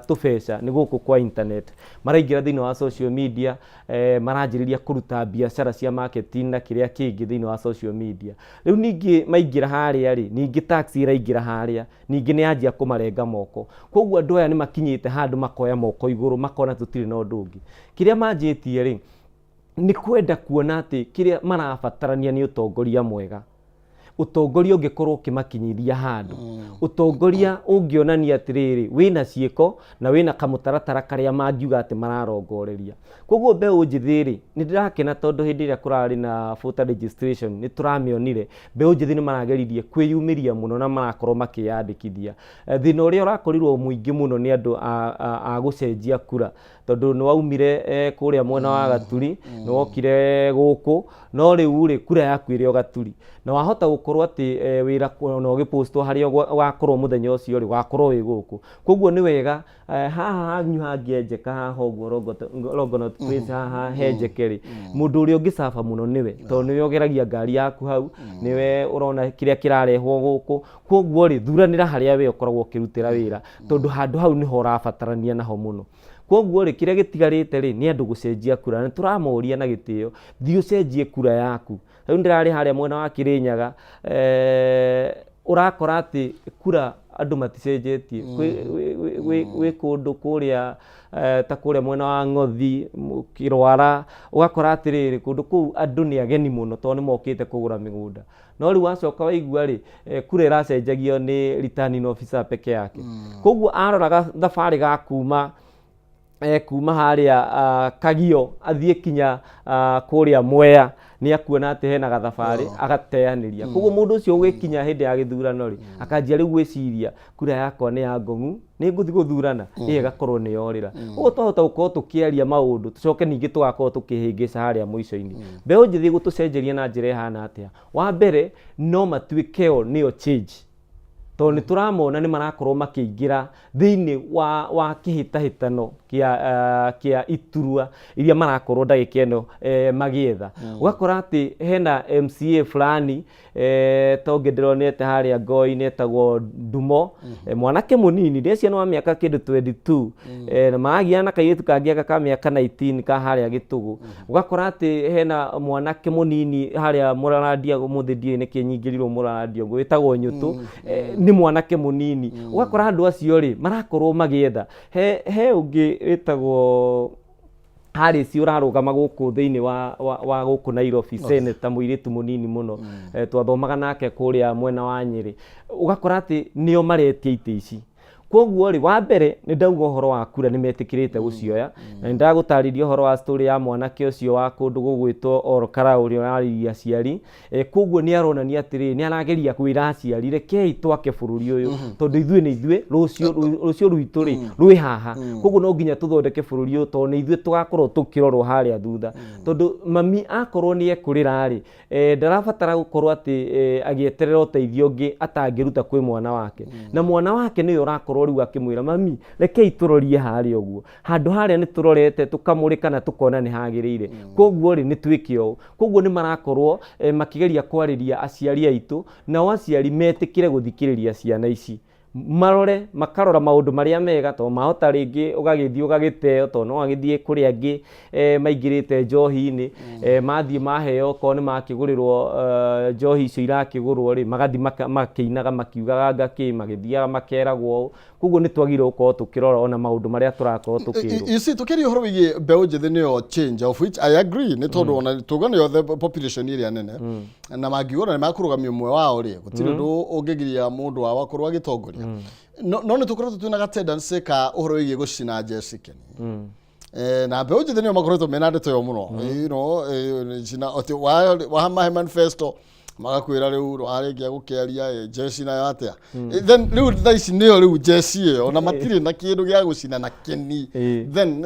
tũbeca nĩ gũkũ kwa internet. Maraingĩra thĩinĩ wa social media, maranjĩrĩria kũruta biacara cia marketing na kĩrĩa kĩngĩ thĩinĩ wa social media. Rĩu ningĩ maingĩra harĩa rĩ, ningĩ tax ĩraingĩra harĩa, ningĩ nĩ yanjia kũmarenga moko. Koguo andũ aya nĩ makinyĩte handũ makoya moko igũrũ, makona tũtirĩ na ũndũ ũngĩ. Kĩrĩa manjĩtie rĩ, nĩ kwenda kuona atĩ kĩrĩa marabatarania nĩ ũtongoria mwega, ũtongoria ũngĩkorwo ũkĩmakinyithia handũ, ũtongoria ũngĩonania atĩrĩrĩ wĩna ciĩko na wĩna kamũtaratara karĩa mangiuga atĩ mararongoreria. Koguo mbeũ njĩthĩ rĩ, nĩ ndĩrakena tondũ hĩndĩ ĩrĩa kũrarĩ na voter registration nĩ tũramĩonire mbeũ njĩthĩ nĩ marageririe kwĩyumĩria mũno na marakorwo makĩyandĩkithia. Thĩna ũrĩa ũrakorirwo mũingĩ mũno nĩ andũ a gũcenjia kura, tondũ nĩ waumire kũrĩa mwena wa Gaturi, nĩ wokire gũkũ, no rĩu rĩ, kura yaku ĩrĩ o Gaturi na wahota gũkorwo gũkorwo atĩ wĩra ona ũgĩpostwo harĩa ũgakorwo mũthenya ũcio rĩ, ũgakorwo wĩ gũkũ. Koguo nĩ wega haha hanyu hangĩenjeka haha ũguo Longonot Place haha henjeke rĩ, mũndũ ũrĩa ũngĩcaba mũno nĩwe, tondũ nĩwe ũgeragia ngari yaku hau, nĩwe ũrona kĩrĩa kĩrarehwo gũkũ. Koguo rĩ, thuranĩra harĩa we ũkoragwo ũkĩrutĩra wĩra, tondũ handũ hau nĩho ũrabatarania naho mũno. Koguo rĩ, kĩrĩa gĩtigarĩte rĩ, nĩ andũ gũcenjia kura, na nĩ tũramoria na gĩtĩo, thiĩ ũcenjie kura yaku. Rĩu ndĩrarĩ harĩa mwena wa Kĩrĩnyaga, ũrakora atĩ kura andũ maticenjetie. Gwĩ kũndũ kũrĩa ta kũrĩa mwena wa Ng'othi, Kĩrwara, ũgakora atĩrĩrĩ, kũndũ kũu andũ nĩ ageni mũno tondũ nĩ mokĩte kũgũra mĩgũnda. No rĩu wacoka waigua rĩ, kura ĩracenjagio nĩ returning officer peke yake. Koguo arora gathabarĩ ga kuma kuma harĩa Kagio athiĩ kinya kũrĩa Mwea, nĩ akuona atĩ hena gathabarĩ agateanĩria. Koguo mũndũ ũcio ũgĩkinya hĩndĩ ya gĩthurano rĩ, akanjia rĩu gwĩciria kura yakwa nĩ ya ngong'u, nĩ ngũthiĩ gũthurana, ĩyo ĩgakorwo nĩ yorĩra. Koguo twahota gũkorwo tũkĩaria maũndũ tũcoke ningĩ tũgakorwo tũkĩhĩngĩca harĩa mũico-inĩ. Mbeũ njĩthĩ gũtũcenjeria na njĩra ĩhana atĩa? Wa mbere no matuĩke o nĩo change, tondũ nĩ tũramona nĩ marakorwo makĩingĩra thĩinĩ wa kĩhĩtahĩtano kĩa iturwa iria marakorwo ndagĩka ĩno magĩetha. Ũgakora atĩ hena MCA fulani, ta ũngĩ ndĩronete harĩa Ngoi-inĩ etagwo Ndumo, mwanake mũnini, ndĩreciria nĩ wa mĩaka kĩndũ 22, na maragiana na kairĩtu kangĩ aka ka mĩaka 19 ka harĩa Gĩtũgũ. Ũgakora atĩ hena mwanake mũnini harĩa Mũrarandia, ũmũthĩ ndiũĩ nĩkĩ nyingĩrirwo Mũrarandia ũguo, wĩtagwo Nyũtũ, nĩ mwanake mũnini. Ũgakora andũ acio rĩ, marakorwo magĩetha. He ũngĩ wĩtagwo Harris ũrarũgama gũkũ thĩinĩ wa gũkũ Nairobi, senator mũirĩtu mũnini mũno, twathomaga nake kũrĩa mwena wa Nyĩrĩ. Ũgakora atĩ nĩo maretia itĩ ici. Koguo rĩ, wa mbere nĩ ndauga ũhoro wa kura nĩ metĩkĩrĩte gũcioya, na nĩ ndagũtarĩria ũhoro wa story ya mwanake ũcio wa kũndũ gũgwĩtwo Ol Kalou ũrĩa ũrarĩria aciari. Koguo nĩ aronania atĩrĩrĩ, nĩ arageria kwĩra aciari rekei twake bũrũri ũyũ, tondũ ithuĩ nĩ ithuĩ, rũciũ rwitũ rĩ rwĩ haha. Koguo no nginya tũthondeke bũrũri ũyũ, tondũ nĩ ithuĩ tũgakorwo tũkĩrorwo harĩa thutha. Tondũ mami akorwo nĩ ekũrĩra rĩ, ndarabatara gũkorwo atĩ agĩeterera ũteithio ũngĩ atangĩruta kwĩ mwana wake. Na mwana wake nĩwe ũrakorwo rĩu akĩmwĩra, mami rekei tũrorie harĩa ũguo, handũ harĩa nĩ tũrorete tũkamũrĩka na tũkona nĩ hagĩrĩire, koguo rĩ nĩ twĩke ũũ. Koguo nĩ marakorwo makĩgeria kwarĩria aciari aitũ, nao aciari metĩkĩre gũthikĩrĩria ciana ici, marore, makarora maũndũ marĩa mega, tondũ mahota rĩngĩ ũgagĩthiĩ ũgagĩteo, tondũ no agĩthiĩ kũrĩ angĩ maingĩrĩte njohi-inĩ, mathiĩ maheo okorwo nĩ makĩgũrĩrwo njohi icio irakĩgũrwo rĩ, magathiĩ makĩinaga makiugaga anga kĩ, magĩthiaga makeragwo ũũ. Koguo nĩ twagĩrĩirwo gũkorwo tũkĩrora ona maũndũ marĩa tũrakorwo tũkĩrwo. You see, tũkĩaria ũhoro wĩgiĩ mbeũ njĩthĩ nĩyo change, of which I agree, nĩ tondũ ona tuga nĩyo the population ĩrĩa nene, na mangiuga ona nĩ makũrũgamia ũmwe wao rĩ, gũtirĩ ũndũ ũngĩgiria mũndũ wao akorwo agĩtongoria. No nĩ tũkoretwo twĩna ga tendency ka ũhoro wĩgiĩ gũcina njeci, Keni. Na mbeũ njĩthĩ nĩo makoretwo mena ndeto ĩyo mũno, cina atĩ wamahe manifesto magakwĩra rĩu warĩkia gũkĩaria njeci nayo atĩa? Then rĩu thaa ici nĩyo rĩu njeci ĩyo na matirĩ na kĩndũ gĩa gũcina na keni. Then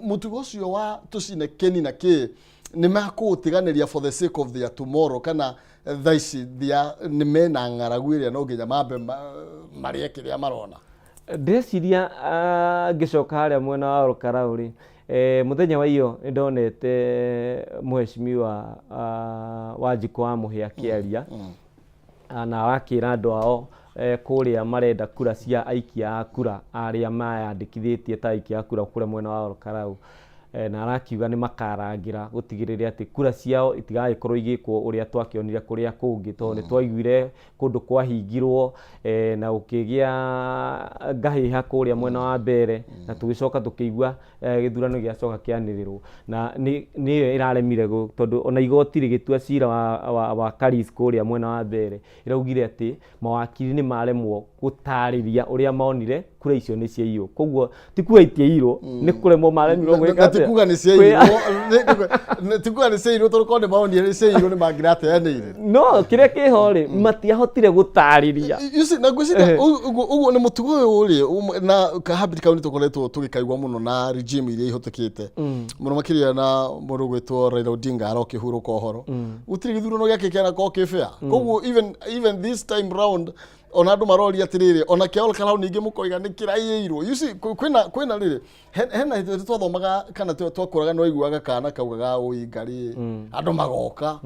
mũtugo ũcio wa tũcine keni na kĩ nĩ makũũtiganĩria for the sake of their tomorrow, kana thaa ici nĩ mena ng'aragu ĩrĩa no nginya mambe marĩe kĩrĩa marona? Ndĩreciria ngĩcoka harĩa mwena wa Ol Kalou rĩ, mũthenya wa iyo nĩ ndonete mheshimiwa Wanjikũ wa Mũhĩa akĩaria, na arakĩra andũ ao kũrĩa marenda kura cia aikia a kura arĩa mayandĩkithĩtie ta aikia a kura kũrĩa mwena wa Ol Kalou, na arakiuga nĩ makarangĩra gũtigĩrĩra atĩ kura ciao itigagĩkorwo igĩkwo ũrĩa twakĩonire kũrĩa kũngĩ, tondũ nĩ twaiguire kũndũ kwahingirwo na gũkĩgĩa ngahĩha kũrĩa mwena wa mbere, na tũgĩcoka tũkĩigua gĩthurano gĩacoka kĩanĩrĩrwo na nĩyo ĩraremire, tondũ ona igoti rĩgĩtua cira wa Karis kũrĩa mwena wa mbere ĩraugire atĩ mawakiri nĩ maremwo gũtarĩria ũrĩa monire kura icio nĩ ciaiywo. Koguo ti kuga itiaiyirwo, nĩ kũremwo maremirwo gwĩka Na ti atĩa? Ti kuga nĩ ciaiyirwo, ti kuga nĩ ciaiyirwo, tondũ korwo nĩ maonire nĩ ciaiyirwo nĩ mangĩrateanĩire. No kĩrĩa kĩho rĩ, matiahotire gũtarĩria. You see, na ngwĩciria ũguo nĩ mũtugo ũyũ rĩ, na kahabit kau nĩ tũkoretwo tũgĩkaigua mũno na regime iria ihũtũkĩte mũno, makĩria na mũndũ gwĩtwo Raila Odinga arokĩhurũka ũhoro. Gũtirĩ gĩthurano gĩake kĩanakorwo kĩ fair. Koguo even this time round, ona andũ maroria atĩrĩrĩ, ona kĩa Ol Kalou ningĩ mũkoiga nĩ kĩraiyĩirwo. You see, kwĩna rĩrĩ, hena hĩndĩ twathomaga kana twakũraga, no iguaga kana kaugaga ũi ngarĩ, andũ magoka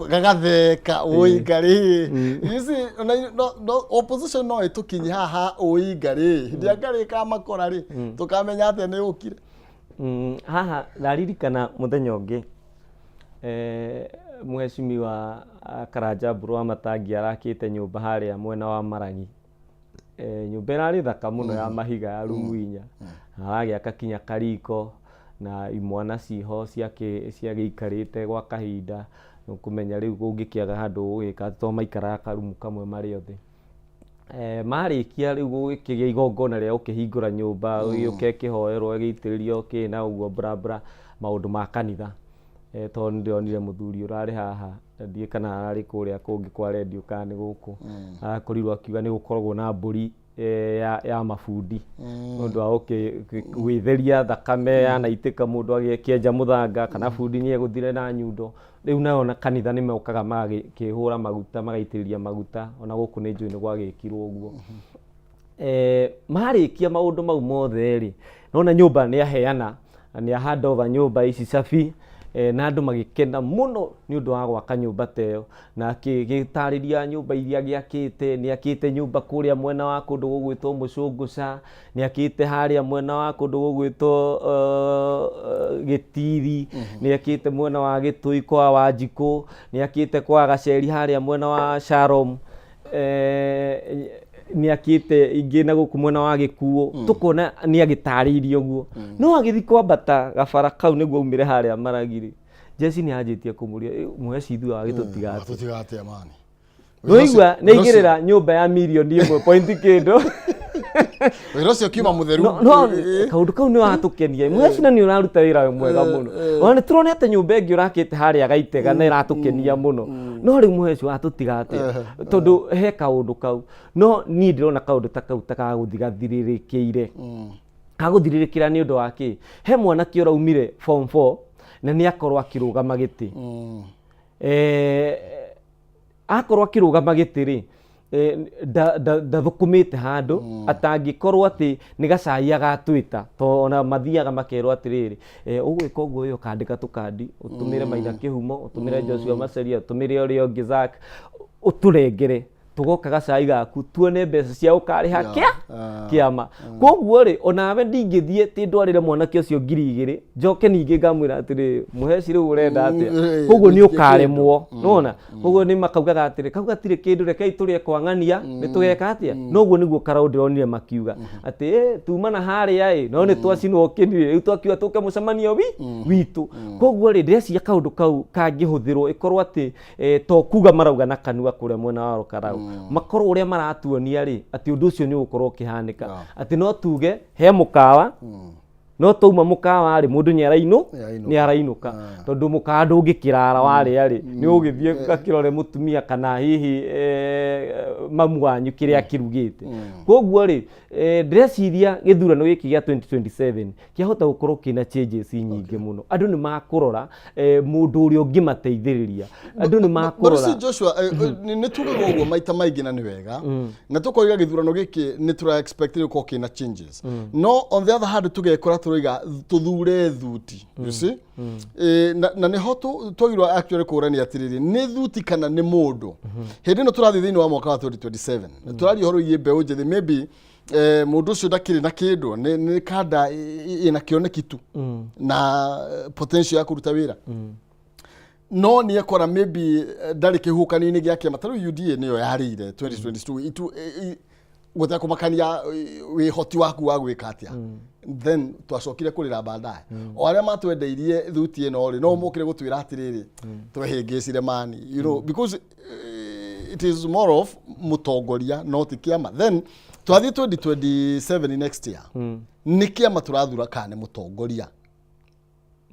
gagatheka ũi ngarĩ. You see, ona no opposition no ĩtũkinye haha ũi ngarĩ. Hĩndĩ ya ngarĩ ĩkamakora rĩ, tũkamenya atĩa nĩ ũkire? Haha ndaririkana mũthenya ũngĩ, mheshimiwa Karanja Mburu wa Matangi arakĩte nyũmba harĩa mwena wa Maragi, nyũmba ĩrarĩ thaka mũno ya mahiga ya rumu 4, aragĩaka kinya kariko na imwana ciho ciagĩikarĩte gwa kahinda. Nĩũkũmenya rĩu kũngĩkĩaga handũ gũgĩka atĩ, tondũ maikaraga karumu kamwe marĩ othe. Marĩkia rĩu gũgĩkĩgĩa igongona rĩa gũkĩhingũra nyũmba, gĩũke ĩkĩhoerwo, ĩgĩitĩrĩrio kĩ na ũguo bla bla, maũndũ ma kanitha. Tondũ nĩndĩronire mũthuri ũrarĩ haha, ndiĩ kana ararĩ kũrĩa kũngĩ kwa rendio kana nĩ gũkũ, arakorirwo akiuga nĩ gũkoragwo na mbũri ya mabundi nĩ ũndũ wa gwĩtheria thakame yanaitĩka, mũndũ agĩkĩenja mũthanga kana bundi nĩ egũthire na nyundo. Rĩu nayo na kanitha nĩ mokaga magakĩhũra maguta, magaitĩrĩria maguta. Ona gũkũ nĩ njũĩ nĩ gwagĩkirwo ũguo. Marĩkia maũndũ mau mothe rĩ, nona nyũmba nĩ aheana, nĩ a hand over nyũmba ici cabi, na andũ magĩkena mũno nĩ ũndũ wa gwaka nyũmba ta ĩyo, na akĩgĩtarĩria nyũmba iria agĩakĩte. Nĩ akĩte nyũmba kũrĩa mwena wa kũndũ gũgwĩtwo Mũcũngũca, nĩ akĩte harĩa mwena wa kũndũ gũgwĩtwo Gĩtiri, nĩ akĩte mwena wa Gĩtũi kwa Wanjikũ, nĩ akĩte kwa Gaceri harĩa mwena wa Shalom, nĩ akĩte ingĩ na gũkũ mwena wa Gĩkuũ. Tũkona nĩ agĩtarĩirie ũguo, no agĩthiĩ kwambata gabara kau nĩguo aumĩre harĩa Maragiri, jeci nĩ anjĩtie kũmũria, "Mũheci, ithuĩ wagĩtũtiga atĩa?" Tũtiga atĩa mani? Nĩwaigua nĩ aigĩrĩra nyũmba ya mirioni 1 point kĩndũ. Wĩra ũcio kiuma mũtheru. No kaũndũ kau nĩ watũkenia, mũheci, na nĩ ũraruta wĩra mwega mũno. Ona nĩ tũronete nyũmba ĩngĩ ũrakĩte harĩa Gaitega na ĩratũkenia mũno, no rĩu mũheci, watũtiga atĩa? Tondũ he kaũndũ kau, no niĩ ndĩrona kaũndũ ta kau ta kagũthi gathirĩrĩkĩire, kagũthirĩrĩkĩra. Nĩ ũndũ wa kĩ? He mwanake ũraumire form 4 na nĩ akorwo akĩrũgama gĩtĩ. Akorwo akĩrũgama gĩtĩ rĩ, ndathũkũmĩte handũ, atangĩkorwo atĩ nĩ gacai agatwĩta, to ona mathiaga makerwo atĩrĩrĩ, ũgwĩka ũguo, ũyũ ũkandĩka tũkandi, ũtũmĩre Maina Kĩhumo, ũtũmĩre Joshua Macharia, ũtũmĩre ũrĩa ũngĩ Zack, ũtũrengere tũgoka gacai gaku tuone mbeca cia ũkarĩha kĩa kĩama. Koguo rĩ, onawe ndingĩthiĩ tĩ ndwarĩre mwanake ũcio 2000, njoke ningĩ ngamwĩra atĩrĩ, "Mũheci, rĩu ũrenda atĩa?" Koguo nĩ ũkaremwo, nĩwona? Koguo nĩ makaugaga atĩrĩ, kau gatirĩ kĩndũ, rekei tũrĩe kwang'ania, nĩ tũgeka atĩa. Noguo nĩguo karau ndĩronire makiuga atĩ, tuma na harĩa ĩ, no nĩ twacinwo kĩni, rĩu twakiuga tũke mũcemanio witũ. Koguo rĩ, ndĩreciria kaũndũ kau kangĩhũthĩrwo ĩkorwo atĩ to kuga marauga na kanua kũrĩa mwena wa Karau, makorwo ũrĩa maratuonia rĩ, atĩ ũndũ ũcio nĩ ũgũkorwo ũkĩhanĩka, atĩ no tuge he mũkawa, no twauma mũkawa rĩ, mũndũ nĩ arainũ Nĩ arainũka. Nĩ arainũka, tondũ mũkawa ndũngĩkĩrara warĩa rĩ, nĩ ũgĩthiĩ gakĩrore mũtumia kana hihi mamu wanyu kĩrĩa akĩrugĩte. Koguo rĩ, ndĩreciria gĩthurano gĩkĩ gĩa 2027 kĩahota gũkorwo kĩna changes nyingĩ mũno. Andũ nĩ makũrora mũndũ ũrĩa ũngĩmateithĩrĩria, andũ nĩ But makũrora. see, Joshua, nĩ tugaga ũguo maita maingĩ na nĩ wega, na tũkoiga gĩthurano gĩkĩ nĩ tũra expect gĩkorwo kĩna changes, no on the other hand tũgekora tũroiga tũthure thuti, you see? Na nĩho twagĩrĩirwo actually kũrania atĩrĩrĩ, nĩ thuti kana nĩ mũndũ? Hĩndĩ ĩno tũrathiĩ thĩinĩ wa mwaka wa 2027, tũraria ũhoro wĩgiĩ mbeũ njĩthĩ. Maybe mũndũ ũcio ndakĩrĩ na kĩndũ, nĩ kanda ĩna kĩoneki tu na potential ya kũruta wĩra, no nĩ ekora maybe ndarĩ kĩhuhũkanio-inĩ gĩa kĩama. Ta rĩu UDA nĩyo yarĩire 2022 itu gũtekũmakania wĩhoti waku wa gwĩka atĩa. Then twacokire kũrĩra baadaye. O arĩa matwendeirie thuti ĩno rĩ, no mokire gũtwĩra atĩrĩrĩ, twehĩngĩcire mani, because it is more of mũtongoria no ti kĩama. Then twathiĩ 2027 next year, nĩ kĩama tũrathura kana nĩ mũtongoria?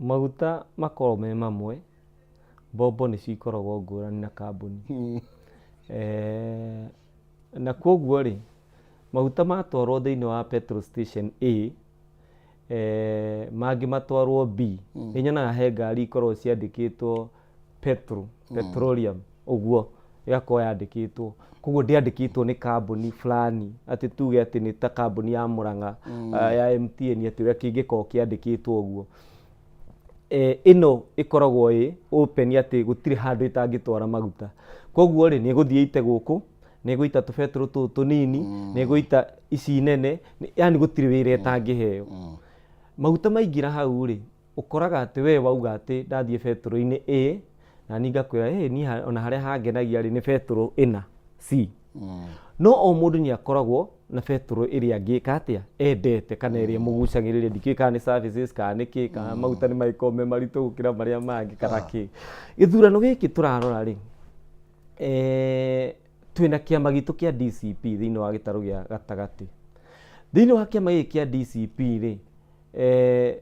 Maguta makoragwo me mamwe, mbombo nĩcio ikoragwo ngũrani na kambuni. Na kwoguo rĩ, maguta matwarwo thĩinĩ wa petrol station A, mangĩ matwarwo B, nĩ nyonaga he ngari ikoragwo ciandĩkĩtwo petrol, petroleum, ũguo ĩgakorwo yandĩkĩtwo. Koguo ndĩandĩkĩtwo nĩ kambuni fulani atĩ tuge atĩ nĩ ta kambuni ya Murang'a, ya MTN, atĩ ũrĩa kĩngĩkorwo kĩandĩkĩtwo ũguo. Ĩno ĩkoragwo ĩ open atĩ gũtirĩ handũ ĩtangĩtwara maguta. Koguo rĩ, nĩ ĩgũthiĩ ĩite gũkũ, nĩ ĩgũita tũbetũrũ tũtũ tũnini, nĩ ĩgũita ici nene, yani gũtirĩ wĩra ĩtangĩheo. Maguta maingĩra hau rĩ, ũkoraga atĩ we wauga atĩ ndathiĩ betũrũ-inĩ A, na niĩ ngakwĩra ĩ niĩ ona harĩa hangenagia rĩ, nĩ betũrũ ĩna C. No o mũndũ nĩ akoragwo na betũrũ ĩrĩa angĩka atĩa endete kana ĩrĩa ĩmũgucagĩrĩria, ndikĩũĩ kana nĩ services kana nĩ kĩ, kana maguta nĩ magĩkoragwo me maritũ gũkĩra marĩa mangĩ kana kĩ. Gĩthurano gĩkĩ tũrarora rĩ, twĩna kĩama gitũ kĩa DCP thĩinĩ wa gĩtarũ gĩa gatagatĩ. Thĩinĩ wa kĩama gĩkĩ kĩa DCP rĩ,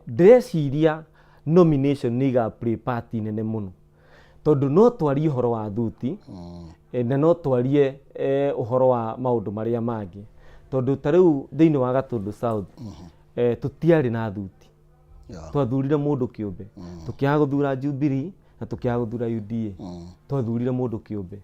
ndĩreciria nomination nĩ iga play part nene mũno, tondũ no twarie ũhoro wa thuti, na no twarie ũhoro wa maũndũ marĩa mangĩ, tondũ ta rĩu thĩinĩ wa Gatũndũ South, tũtiarĩ na thuti. Twathurire mũndũ kĩũmbe, tũkĩaga gũthura Jubilee na tũkĩaga gũthura UDA, twathurire mũndũ kĩũmbe.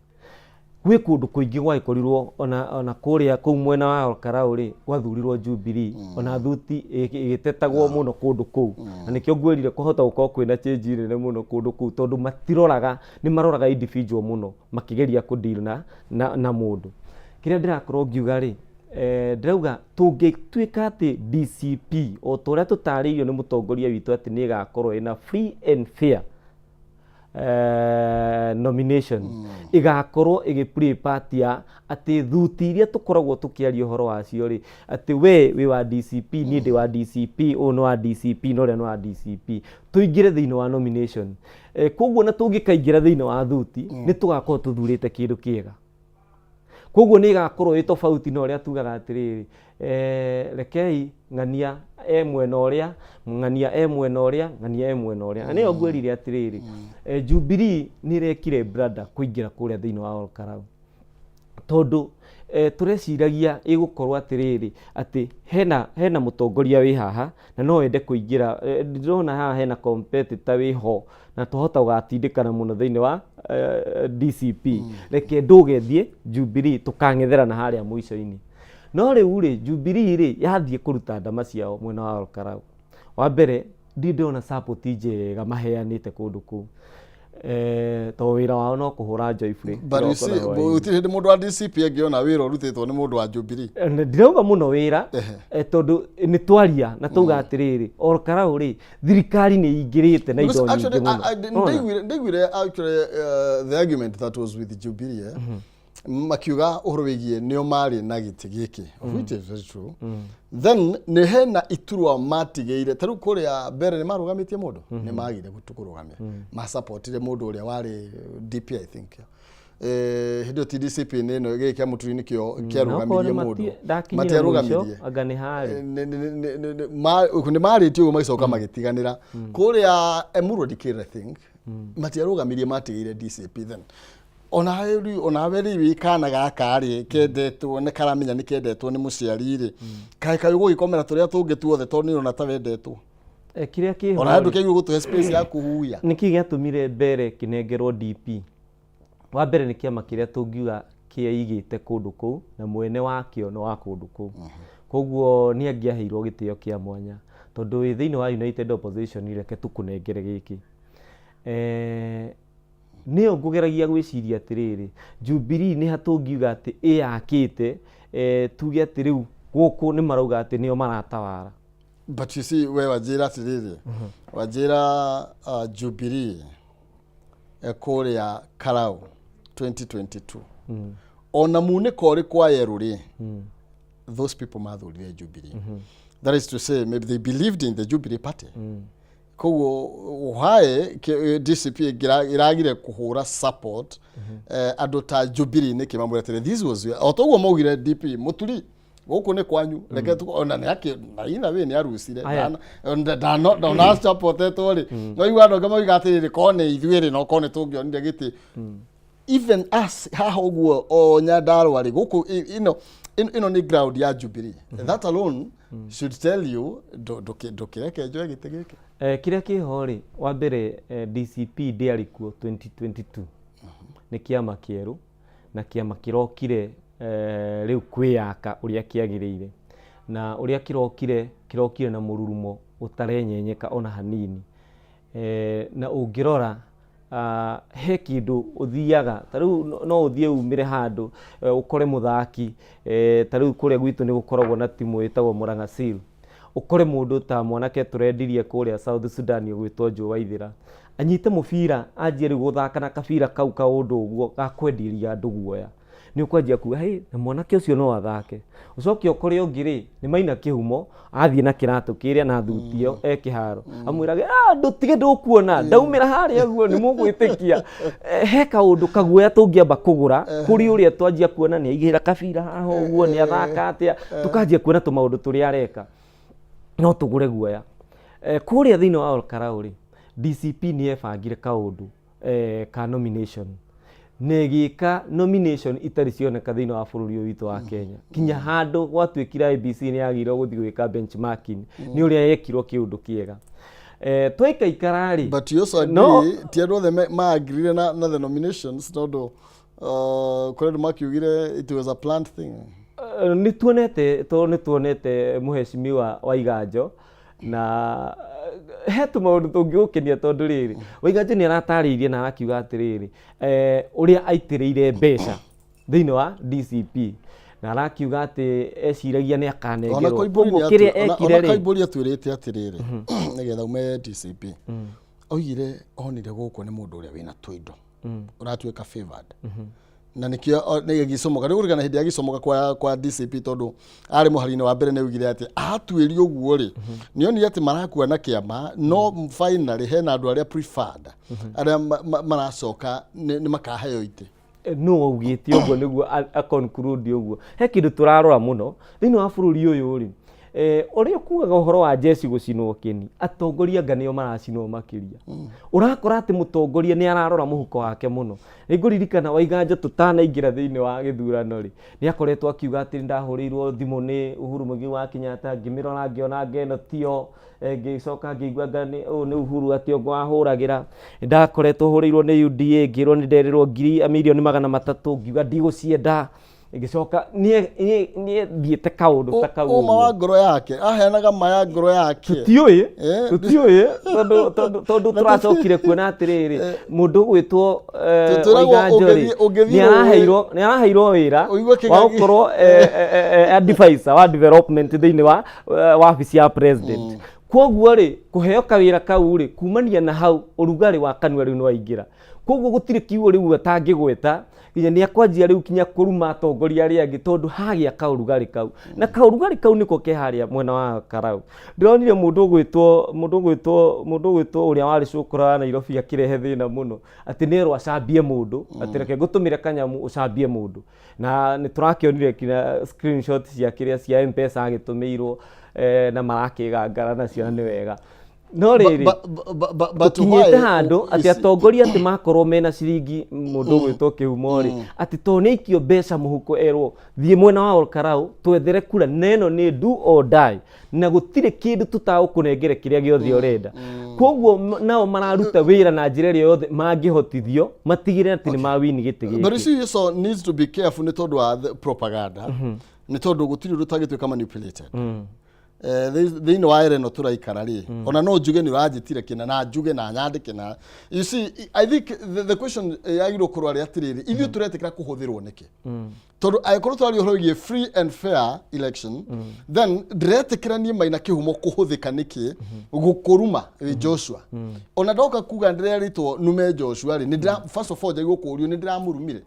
Gwĩ kũndũ kũingĩ gwagĩkorirwo ona kũrĩa kũu mwena wa Olkalau rĩ, gwathurirwo Jubilee, ona thuti ĩgĩtetagwo mũno kũndũ kũu, na nĩkĩo ngwĩrire kwahota gũkorwo kwĩna change nene mũno kũndũ kũu, tondũ matiroraga, nĩ maroraga individual mũno makĩgeria kũ deal na mũndũ. Kĩrĩa ndĩrakorwo ngiuga rĩ, ndĩrauga tũngĩtuĩka atĩ DCP o ta ũrĩa tũtarĩirio nĩ mũtongoria witũ atĩ nĩ ĩgakorwo ĩna free and fair nomination, ĩgakorwo ĩgĩ play part ya atĩ thuti iria tũkoragwo tũkĩaria ũhoro wacio rĩ, atĩ we wĩ wa DCP, niĩ ndĩ wa DCP, ũyũ nĩ wa DCP na ũrĩa nĩ wa DCP, tũingĩre thĩinĩ wa nomination. Koguo na tũngĩkaingĩra thĩinĩ wa thuti, nĩ tũgakorwo tũthurĩte kĩndũ kĩega. Koguo nĩ ĩgakorwo ĩ tofauti na ũrĩa tugaga atĩrĩrĩ, rekei ng'ania e mwena ũrĩa, ng'ania e mwena ũrĩa, ng'ania e mwena ũrĩa. Na nĩyo ngwĩrire atĩrĩrĩ, Jubilee nĩ ĩrekire brother kũingĩra kũrĩa thĩinĩ wa Olkalau, tondũ tũreciragia ĩgũkorwo atĩrĩrĩ, atĩ hena mũtongoria wĩ haha na no ende kũingĩra, ndĩrona haha hena competitor wĩ ho na twahota gũgatindĩkana mũno thĩinĩ wa DCP, reke ndũge thiĩ Jubilee tũkang'etherana harĩa mũico-inĩ. No rĩu rĩ, Jubilee rĩ yathiĩ kũruta ndama ciao mwena wa Olkalau, wa mbere ndirĩ ndĩrona support njega maheanĩte kũndũ kũu, tondũ wĩra wao no kũhũra Joyfrey. But you see, gũtirĩ hĩndĩ mũndũ wa DCP angĩona wĩra ũrutĩtwo nĩ mũndũ wa Jubilee. Ndirauga mũno wĩra, tondũ nĩ twaria na tauga atĩrĩrĩ, Olkalau rĩ, thirikari nĩ ingĩrĩte na indo nyingĩ mũno. Ndaiguire actually the argument that was with Jubilee, makiuga ũhoro wĩgiĩ nĩo marĩ na gĩtĩ gĩkĩ, of which is very true. Then nĩ hena iturwa matigĩire, ta rĩu kũrĩa mbere nĩ marũgamĩtie mũndũ, nĩ magire kũrũgamia, masupportire mũndũ ũrĩa warĩ DP, I think. Hĩndĩ ĩyo TDCP nĩ ĩno gĩkĩ kĩa Mũturi nĩkĩo kĩarũgamirie mũndũ. Ndakinyire mũico anga nĩ harĩ. Nĩ marĩtie ũguo magĩcoka magĩtiganĩra kũrĩa Emurua Dikirr, I think matiarũgamirie, matigĩire DCP. Then ona rĩu onawe rĩu wĩ kana gaka rĩ, kendetwo nĩ karamenya nĩ kendetwo nĩ mũciari rĩ, kaĩ kaĩ ũgũgĩkomera tũrĩa tũngĩ tuothe tondũ nĩ ũrona ta wendetwo? Kĩrĩa kĩho ona andũ kĩagĩrĩirwo gũtũhe space ya kũhuya. Nĩkĩ gĩatũmire mbere kĩnengerwo DP? Wa mbere nĩ kĩama kĩrĩa tũngiuga kĩeigĩte kũndũ kũu na mwene wakĩo nĩ wa kũndũ kũu, koguo nĩ angĩaheirwo gĩtĩo kĩa mwanya, tondũ wĩ thĩinĩ wa United Opposition, reke tũkũnengere gĩkĩ. Nĩyo ngũgeragia gwĩciria atĩrĩrĩ, Jubilee nĩ ha tũngiuga atĩ ĩyakĩte, tuge atĩ rĩu gũkũ nĩ marauga atĩ nĩo maratawara? But you see, we wanjĩra atĩrĩrĩ, wanjĩra Jubilee kũrĩa Karau 2022, ona munĩko ũrĩkũ wa yerũ rĩ, those people mathurire Jubilee. That is to say, maybe they believed in the Jubilee Party. Koguo why DCP ĩragire kũhũra support andũ ta Jubilee nĩkĩ? Mamwĩra atĩrĩ, this was o toguo maugire DP Mũturi Gũkũ nĩ kwanyu, reke ona nĩ akĩ na ina wĩ nĩ arucire. Aya. Ndona supportetwo rĩ, no igua andũ angĩ mauga atĩrĩrĩ, korwo nĩ ithuĩ rĩ, no korwo nĩ tũngĩonire gĩtĩ even us haha ũguo o Nyandarua rĩ, gũkũ ĩno ĩno nĩ ground ya Jubilee. That alone should tell you ndũkĩreke njoe gĩtĩ gĩkĩ. Kĩrĩa kĩho rĩ, wa mbere, DCP ndĩarĩ kuo 2022. Nĩ kĩama kĩerũ na kĩama kĩrokire rĩu kwĩyaka ũrĩa kĩagĩrĩire, na ũrĩa kĩrokire, kĩrokire na mũrurumo ũtarenyenyeka ona hanini. Na ũngĩrora he kĩndũ ũthiaga ta rĩu no ũthiĩ umĩre handũ, ũkore mũthaki, ta rĩu kũrĩa gwitũ nĩ gũkoragwo na timu ĩtagwo Murang'a Seal. Ũkore mũndũ ta mwanake tũrendirie kũrĩa South Sudan ũgwĩtwo Joe Waithĩra, anyite mũbira, anjie rĩu gũthaka na kabira kau kaũndũ ũguo ga kwenderia andũ guoya, nĩ ũkwanjia kuga, "Hey, na mwanake ũcio no athake." Ũcoke ũkore ũngĩ rĩ, nĩ Maina Kĩhumo, athiĩ na kĩratũ kĩrĩa na thuti ĩyo e kĩharo, amwĩrage, "Ah, ndũtige, ndũkuona ndaumĩra harĩa ũguo nĩ mũgwĩtĩkia." He kaũndũ kaguoya tũngĩamba kũgũra kũrĩ ũrĩa twanjia kuona nĩ aigĩra kabira haha ũguo, nĩ athaka atĩa, tũkanjia kuona tũmaũndũ tũrĩa areka, no tũgũre guoya. Kũrĩa thĩinĩ wa Olkarau rĩ, DCP nĩ yebangire kaũndũ ka nomination na ĩgĩka nomination itarĩ cioneka thĩinĩ wa bũrũri ũyũ witũ wa Kenya, kinya handũ gwatuĩkire IEBC nĩ yagĩrĩirwo gũthiĩ gwĩka benchmarking nĩ ũrĩa yekirwo kĩũndũ kĩega. Twaikaikara rĩ, But you also agree, No. ti andũ othe ma-agreeire na the nominations, tondũ kũrĩ andũ makiugire it was a planned thing. Nĩ tuonete, tondũ nĩ tuonete mũhecimiwa Waiganjo na he tũmaũndũ tũngĩgũkenia, tondũ rĩrĩ, Waiganjo nĩ aratarĩirie na arakiuga atĩrĩrĩ, ũrĩa aitĩrĩire mbeca thĩinĩ wa DCP, na arakiuga atĩ eciragia nĩ Ona akanengerwo. Koimbũri Koguo nĩ kĩrĩa ona ekire rĩ, Koimbũri atwĩrĩte atĩrĩrĩ, nĩgetha ume DCP, oigire onire gũkũ nĩ mũndũ ũrĩa wĩna tũindo ũratuĩka favored, na nĩkĩo nĩ gĩcomoka rĩu ũrigana hĩndĩ ya gĩcomoka kwa DCP, tondũ arĩ mũhari-inĩ wa mbere nĩ augire atĩ atuĩria ũguo rĩ, nĩ onire atĩ marakua na kĩama, no finally hena andũ arĩa preferred, arĩa maracoka nĩ makaheo itĩ. Nũ waugĩte ũguo nĩguo a conclude ũguo? He kĩndũ tũrarora mũno thĩinĩ wa bũrũri ũyũ rĩ, ũrĩa ũkuaga ũhoro wa jeshi gũcinwo kĩni, atongoria anga nĩo maracinwo makĩria. Ũrakora atĩ mũtongoria nĩ ararora mũhuko wake mũno. Nĩ ngũririkana Waiganjo tũtanaingĩra thĩinĩ wa gĩthurano rĩ, nĩ akoretwo akiuga atĩ ndahũrĩirwo thimũ nĩ Uhuru Muigai wa Kenyatta, ngĩmĩrora ngĩona ngeno tio, ngĩcoka ngĩigua anga nĩ ũyũ nĩ Uhuru atĩ ongo ahũragĩra. Ndakoretwo hũrĩirwo nĩ UDA, ngĩrwo nĩ nderĩrwo ngiri mirioni 300, ngiuga ndigũcienda. Ngĩcoka niĩ thiĩte kaũndũ ta kau Ũma ũguo. Wa ngoro yake, aheanaga ma ya ngoro yake. Tũtiũĩ. Tũtiũĩ. Tondũ tũracokire kuona atĩrĩrĩ, mũndũ ũgwĩtwo Tũtwĩragwo Waiganjo rĩ, ũngĩthiĩ nĩ araheirwo wĩra Ũigue wa kĩng'ang'i. gũkorwo advisor wa development thĩinĩ wa wabici ya president. Koguo rĩ, kũheo kawĩra kau rĩ, kumania na hau ũrugarĩ wa kanua rĩu nĩ waingĩra. Koguo gũtirĩ kiugo rĩu atangĩgweta, nginya nĩ akwanjia rĩu kinya kũruma atongoria arĩa angĩ, tondũ hagĩa kaũrugarĩ kau, na kaũrugarĩ kau nĩko ke harĩa mwena wa Karau. Ndĩronire mũndũ ũgwĩtwo ũrĩa warĩ cũkũra wa Nairobi akĩrehe thĩna mũno, atĩ nĩerwo acambie mũndũ, atĩ reke ngũtũmĩre kanyamũ ũcambie mũndũ, na nĩ tũrakĩonire kinya screenshot cia kĩrĩa cia M-Pesa agĩtũmĩirwo, na marakĩgangara nacio, na nĩ wega, no rĩrĩ, But tũkinyĩte why handũ atĩ atongoria atĩ makorwo mena ciringi, mũndũ ũgwĩtwo Kĩhumo rĩ, atĩ to nĩ aikio mbeca mũhuko, erwo thiĩ mwena wa Olkarau twethere kura, na ĩno nĩ do or die, na gũtirĩ kĩndũ tũtagũkũnengere kĩrĩa gĩothe ũrenda. Koguo nao mararuta wĩra na njĩra ĩrĩa yothe mangĩhotithio matigĩrĩre atĩ nĩ mawini gĩtĩ But you gĩkĩ. see, you also needs to be careful nĩ tondũ wa the propaganda, nĩ tondũ gũtirĩ ũndũ ũtangĩtuĩka manipulated. Thĩinĩ wa era ĩno tũraikara rĩ, ona no njuge nĩ ũranjĩtire kĩna na njuge na nyandĩke na you see, I think the question yagĩrĩirwo kũrora rĩ atĩrĩrĩ, ithuĩ tũretĩkĩra kũhũthĩrwo nĩkĩ? Tondũ angĩkorwo twaria ũhoro wĩgiĩ free and fair election, then ndĩretĩkĩra niĩ Maina Kĩhumo kũhũthĩka nĩkĩ gũkũruma wĩ Joshua? Ona ndoka kuga ndĩrerĩtwo nume Joshua rĩ, nĩ ndĩra first of all njagĩrĩirwo kũũrio nĩ ndĩramũrumire.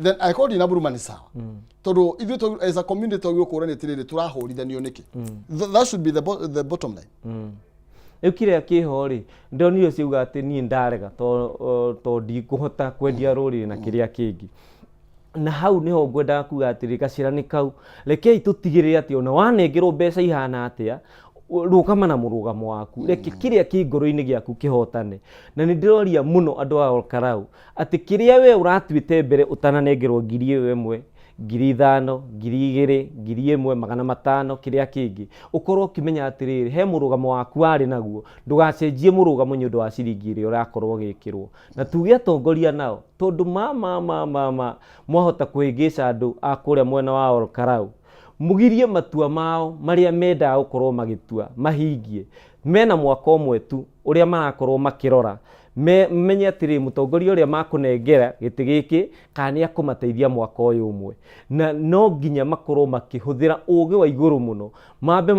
Then angĩkorwo ndinamũruma nĩ sawa, tondũ ithuĩ as a community twagĩrĩirwo kũũrania atĩrĩrĩ, tũrahũrithanio nĩkĩ? That should be the bottom line. Rĩu kĩrĩa kĩho rĩ, ndonire ciauga atĩ niĩ ndarega to ndikũhota kwendia rũrĩrĩ na kĩrĩa kĩngĩ. Na hau niho ngwendaga kuga atĩrĩ, gacĩra nĩ kau, rekei tũtigĩrĩre atĩ ona wanengerwo mbeca ihana atĩa, rũgama na mũrũgamo waku, reke kĩrĩa kĩ ngoro-inĩ gĩaku kĩhotane. Na nĩ ndĩroria mũno andũ a Olkarau atĩ kĩrĩa we ũratuĩte mbere ũtananengerwo 1000, 5000, 2000, 1500, kĩrĩa kĩngĩ, ũkorwo ũkĩmenya atĩrĩrĩ, he mũrũgamo waku warĩ naguo, ndũgacenjie mũrũgamo nĩ ũndũ wa ciringi ĩrĩa ũrakorwo ũgĩkĩrwo. Na tuge atongoria nao, tondũ ma ma ma ma ma mwahota kũhĩngĩca andũ a kũrĩa mwena wa Olkarau, mũgirie matua mao marĩa mendaga gũkorwo magĩtua mahingie, mena mwaka ũmwe tu ũrĩa marakorwo makĩrora, menye atĩrĩ, mũtongoria ũrĩa makũnengera gĩtĩ gĩkĩ kana nĩ akũmateithia mwaka ũyũ ũmwe. Na no nginya makorwo makĩhũthĩra ũgĩ wa igũrũ mũno, mambe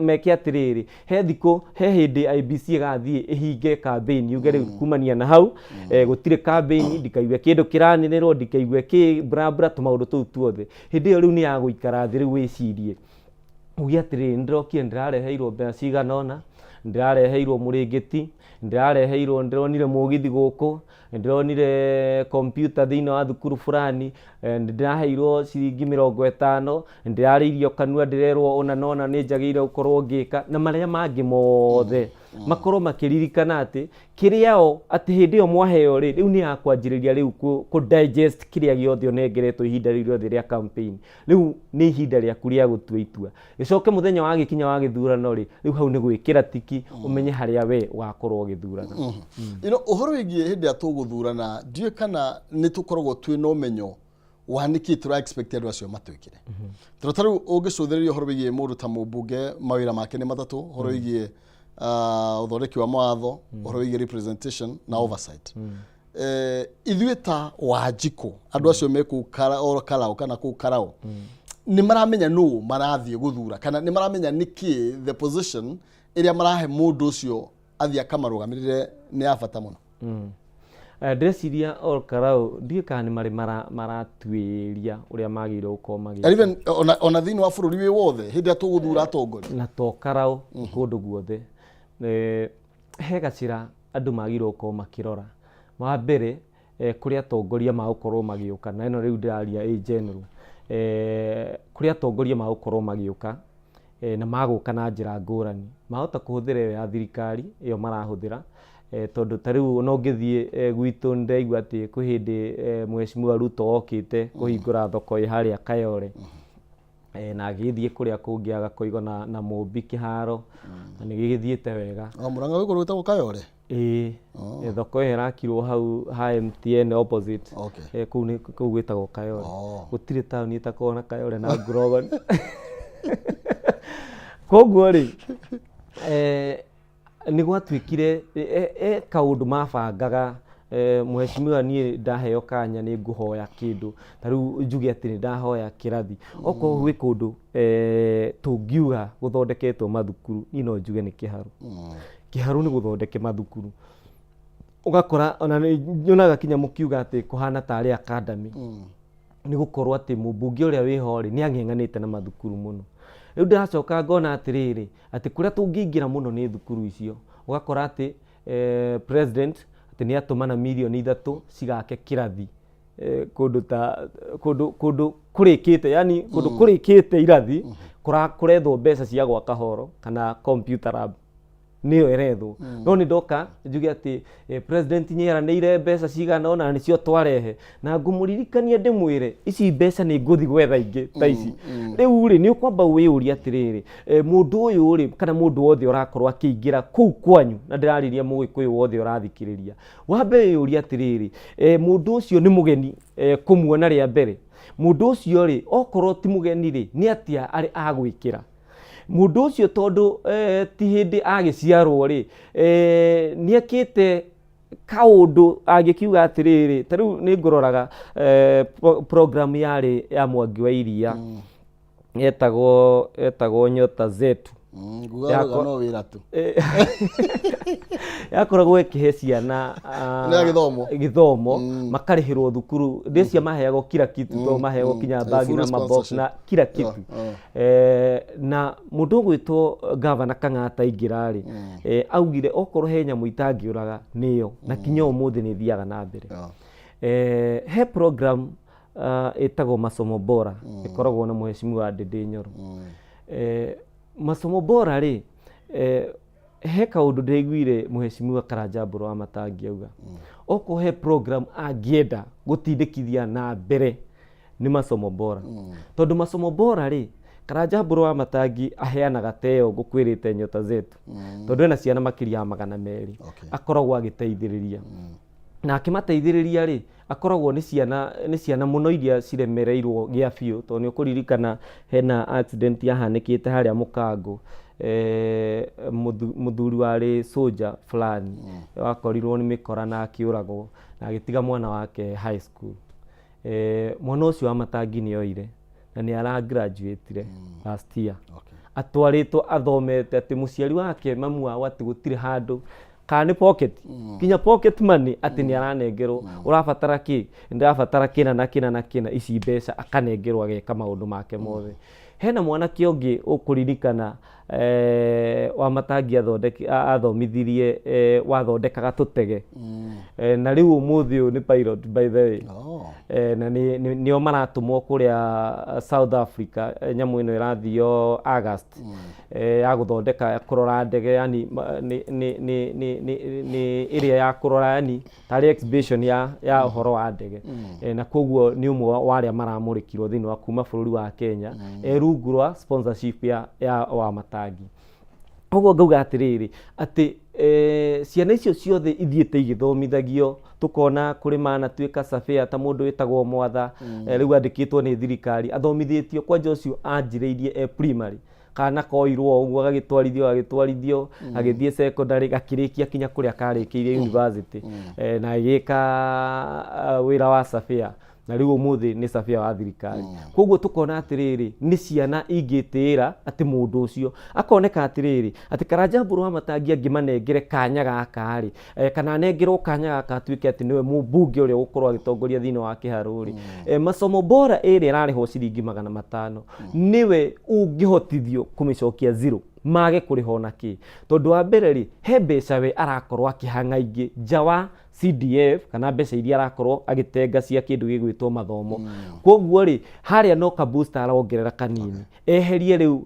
meke atĩrĩrĩ, he thikũ, he hĩndĩ IEBC ĩgathiĩ ĩhinge campaign, yuge rĩu kumania na hau, gũtirĩ campaign, ndikaigue kĩndũ kĩranĩrĩrwo, ndikaigue kĩ bla bla, tũmaũndũ tũu tuothe. Hĩndĩ ĩyo rĩu nĩ ya gũikara thĩ rĩu wĩcirie, uge atĩrĩrĩ, nĩndĩrokire ndĩrareheirwo mbeca cigana ũna, ndĩrareheirwo mũrĩngĩti, ndĩrareheirwo, ndĩronire mũgithi gũkũ, ndĩronire kompiuta thĩinĩ wa thukuru fulani, ndĩraheirwo ciringi 50, ndĩrarĩirio kanua, ndĩrerwo ũna na ũna nĩ njagĩrĩire gũkorwo ngĩka, na marĩa mangĩ mothe. Makorwo makĩririkana atĩ kĩrĩa o atĩ hĩndĩ ĩyo mwaheo rĩ, rĩu nĩ ya kwanjĩrĩria rĩu kũ digest kĩrĩa gĩothe ũnengeretwo ihinda rĩu rĩothe rĩa campaign. Rĩu nĩ ihinda rĩaku rĩa gũtua itua. Gĩcoke mũthenya wa gĩkinya wa gĩthurano rĩ, rĩu hau nĩ gwĩkĩra tiki, ũmenye harĩa we ũgakorwo ũgĩthurana. You know, ũhoro wĩgiĩ hĩndĩ ĩrĩa tũgũthurana, ndiũĩ kana nĩ tũkoragwo twĩ na ũmenyo wa nĩkĩ tũra expect andũ acio matwĩkĩre. Tondũ ta rĩu ũngĩcũthĩrĩria ũhoro wĩgiĩ mũndũ ta mũmbunge, mawĩra make nĩ matatũ, ũhoro wĩgiĩ ũthondeki wa mawatho, ũhoro wĩgiĩ representation na oversight. Ithuĩ ta Wanjikũ, andũ acio me kũu Karau kana kũu Karau, nĩ maramenya nũ marathiĩ gũthura, kana nĩ maramenya nĩkĩ the position ĩrĩa marahe mũndũ ũcio athiĩ akamarũgamĩrĩre nĩ ya bata mũno? Ndĩreciria Ol Kalou ndiũĩ kana nĩ marĩ maratuĩria ũrĩa magĩrĩirwo gũkorwo magĩka. And even ona thĩinĩ wa bũrũri wĩ wothe hĩndĩ ĩrĩa tũgũthura atongoria. Na to Karau, kũndũ guothe. He gacĩra andũ magĩrĩirwo gũkorwo makĩrora. Wa mbere, kũrĩ atongoria magũkorwo magĩũka, na ĩno rĩu ndĩraria ĩ general. Kũrĩ atongoria magũkorwo magĩũka, na magũka na njĩra ngũrani. Mahota kũhũthĩra ĩyo ya thirikari, ĩyo marahũthĩra, tondũ ta rĩu ona ũngĩthiĩ gwitũ nĩndĩraigua atĩ kwĩ hĩndĩ Mheshimiwa Ruto okĩte kũhingũra thoko ĩ harĩa Kayole. Na agĩgĩthiĩ kũrĩa kũngĩ agakoigwo na Mũmbi kĩharo, na nĩ gĩgĩthiĩte wega. O Mũrang'a gwĩ kũndũ gwĩtagwo Kayole? Ĩĩ, thoko ĩyo ĩrakirwo hau ha MTN opposite. Kũu nĩ kũu gwĩtagwo Kayole. Gũtirĩ taũni ĩtakoragwo na Kayole na Grogan. Koguo rĩ, nĩ gwatuĩkire kaũndũ mabangaga, mheshimiwa niĩ ndaheo kanya nĩ ngũhoya kĩndũ, ta rĩu njuge atĩ nĩ ndahoya kĩrathi. Okorwo gwĩ kũndũ tũngiuga gũthondeketwo mathukuru, niĩ no njuge nĩ Kĩharũ. Kĩharũ nĩ gũthondeke mathukuru. Ũgakora ona nĩ nyonaga kinya mũkiuga atĩ kũhana tarĩ academy. Nĩ gũkorwo atĩ mũmbunge ũrĩa wĩho rĩ, nĩ ang'eng'anĩte na mathukuru mũno. Rĩu ndĩracoka ngona atĩrĩrĩ, atĩ kũrĩa tũngĩingĩra mũno nĩ thukuru icio. Ũgakora atĩ president atĩ nĩ atũmana 3 mirioni cigake kĩrathi kũndũ ta kũndũ kũndũ kũrĩkĩte, yani kũndũ kũrĩkĩte irathi, kũrethwo mbeca cia gwaka horo kana computer lab nĩyo ĩrethwo. No nĩ ndoka njuge atĩ president nĩ eranĩire mbeca cigana ũna na nĩcio twarehe, na ngũmũririkania ndĩmwĩre ici mbeca nĩ ngũthi gwetha ingĩ ta ici. Rĩu rĩ, nĩ ũkwamba wĩyũrie atĩrĩrĩ, mũndũ ũyũ rĩ, kana mũndũ wothe ũrakorwo akĩingĩra kũu kwanyu, na ndĩrarĩria mũgĩkũyũ wothe ũrathikĩrĩria, wambe wĩyũrie atĩrĩrĩ, mũndũ ũcio nĩ mũgeni kũmuona rĩa mbere? Mũndũ ũcio rĩ, okorwo ti mũgeni rĩ, nĩ atĩa arĩ agwĩkĩra mũndũ ũcio? Tondũ ti hĩndĩ agĩciarwo rĩ, nĩ ekĩte kaũndũ angĩkiuga atĩrĩrĩ, ta rĩu nĩ ngũroraga program yarĩ ya Mwangi wa Iria, yetagwo Nyota Zetu. Nguga no wĩra tu. Yakoragwo ĩkĩhe ciana Nĩ ya gĩthomo. Gĩthomo, makarĩhĩrwo thukuru, ndĩcia maheagwo kila kitu, tondũ maheagwo kinya bagi full na mabox sponsorship. Na kila kitu. Na mũndũ ũgwĩtwo Gavana Kang'ata aingĩra rĩ, augire okorwo he nyamũ itangĩũraga nĩyo, na kinya ũmũthĩ nĩ ĩthiaga na mbere. He program Ĩtagwo Masomo Bora, ĩkoragwo na Mheshimiwa Ndĩndĩ Nyoro. Masomo Bora rĩ, he kaũndũ ndĩraiguire Mheshimiwa Karanja Mbũrũ wa Matangi auga, okorwo he program angĩenda gũtindĩkithia na mbere nĩ Masomo Bora. Tondũ Masomo Bora rĩ, Karanja Mbũrũ wa Matangi aheanaga ta ĩyo ngũkwĩrĩte Nyota Zetu. Tondũ ena ciana makĩria ya 200. Akoragwo agĩteithĩrĩria. Na akĩmateithĩrĩria rĩ, akoragwo nĩ ciana mũno iria ciremereirwo gĩa biũ, tondũ nĩ ũkũririkana hena accident yahanĩkĩte harĩa Mũkango, mũthuri warĩ soldier fulani wakorirwo nĩ mĩkora na akĩũragwo na agĩtiga mwana wake high school. Mwana ũcio wa Matangi nĩ oire na nĩ ara graduate last year. Atwarĩtwo athomete atĩ mũciari wake, mamu wao, atĩ gũtirĩ handũ kana nĩ pocket, kinya pocket money atĩ nĩ aranengerwo. Ũrabatara kĩ? Ndĩrabatara kĩna na kĩna na kĩna, ici mbeca akanengerwo ageka maũndũ make mothe. Hena mwanake ũngĩ ũkũririkana, wa Matangi athomithirie, wathondekaga tũtege, na rĩu ũmũthĩ ũyũ nĩ pilot, by the way. Na nĩo maratũmwo kũrĩa South Africa, nyamũ ĩno ĩrathio August, ya gũthondeka kũrora ndege, yani nĩ ĩrĩa ya kũrora, yani tarĩ exhibition ya ũhoro wa ndege. Na koguo nĩ ũmwe wa arĩa maramũrĩkirwo thĩinĩ wa kuma bũrũri wa Kenya, rungu rwa sponsorship ya wa Matangi. Koguo ngauga atĩrĩrĩ, atĩ ciana icio ciothe ithiĩte igĩthomithagio, tũkona kũrĩ manatuĩka surveyor, ta mũndũ wĩtagwo Mwatha, rĩu andĩkĩtwo nĩ thirikari, athomithĩtio kwanja ũcio anjĩrĩirie e primary, kana koirwo ũguo agagĩtwarithio agĩthiĩ secondary, gakĩrĩkia kinya kũrĩa karĩkĩirie university, na agĩka wĩra wa surveyor, na rĩu ũmũthĩ nĩ surveyor wa thirikari. Koguo tũkona atĩrĩrĩ, nĩ ciana ingĩtĩĩra atĩ mũndũ ũcio akoneka atĩrĩrĩ, atĩ Karanja Mbũrũ wa Matangi angĩmanengere kanya gaka rĩ, kana anengerwo kanya gaka atuĩke atĩ nĩwe mũmbunge ũrĩa ũgũkorwo agĩtongoria thĩinĩ wa Kĩharũ rĩ, Masomo Bora ĩrĩa ĩrarĩhwo ciringi 500, nĩwe ũngĩhotithio kũmĩcokia zero, mage kũrĩha ona kĩ, tondũ wa mbere rĩ, he mbeca we arakorwo akĩhang'a ingĩ nja wa CDF kana mbeca iria arakorwo agĩtenga cia kĩndũ gĩgwĩtwo mathomo. Koguo rĩ, harĩa no ka booster arongerera kanini eherie. Rĩu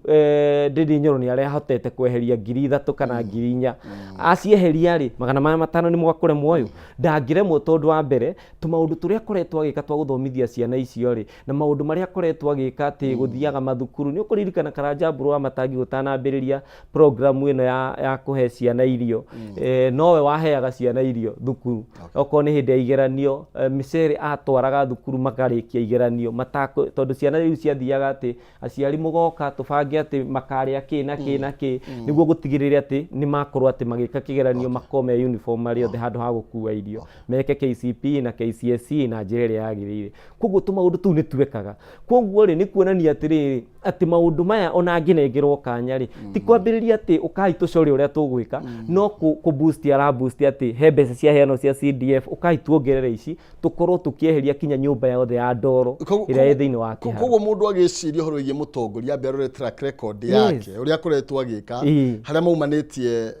Ndindi Nyoro nĩ arahotete kweheria 3000 kana 4000. Acieheria rĩ, magana maya matano nĩ mwakũremwo, ũyũ ndangĩremwo, tondũ wa mbere tũmaũndũ tũrĩa akoretwo agĩka twa gũthomithia ciana icio rĩ, na maũndũ marĩa akoretwo agĩka atĩ gũthiaga mathukuru. Nĩ ũkũririkana Karanja Mbũrũ wa Matangi gũtanambĩrĩria programu ĩno ya kũhe ciana irio, nowe waheaga ciana irio thukuru. Okorwo nĩ hĩndĩ ya igeranio, mĩcere atwaraga thukuru makarĩkia igeranio matakũ, tondũ ciana rĩu ciathiaga atĩ aciari mũgoka tũbange atĩ makarĩa kĩ na kĩ na kĩ, nĩguo gũtigĩrĩra atĩ nĩ makorwo atĩ magĩka kĩgeranio, makorwo me uniform marĩ othe, handũ ha gũkua irio, meke KCPE na KCSE na njĩra ĩrĩa yagĩrĩire. Koguo tũmaũndũ tũu nĩ twekaga. Koguo rĩ, nĩ kuonania atĩrĩrĩ, atĩ maũndũ maya ona angĩnengerwo kanya rĩ, ti kwambĩrĩria atĩ ũkai tũcore ũrĩa tũgwĩka, no kũ boost ara boost atĩ he mbeca ciaheanwo cia CDF, ũkai tuongerere ici, tũkorwo tũkĩeheria kinya nyũmba yothe ya ndoro ĩrĩa ĩ thĩinĩ wa Kĩharũ. Koguo mũndũ agĩciria ũhoro wĩgiĩ mũtongoria, ambe arore track record yake, ũrĩa akoretwo agĩka, harĩa maumanĩtie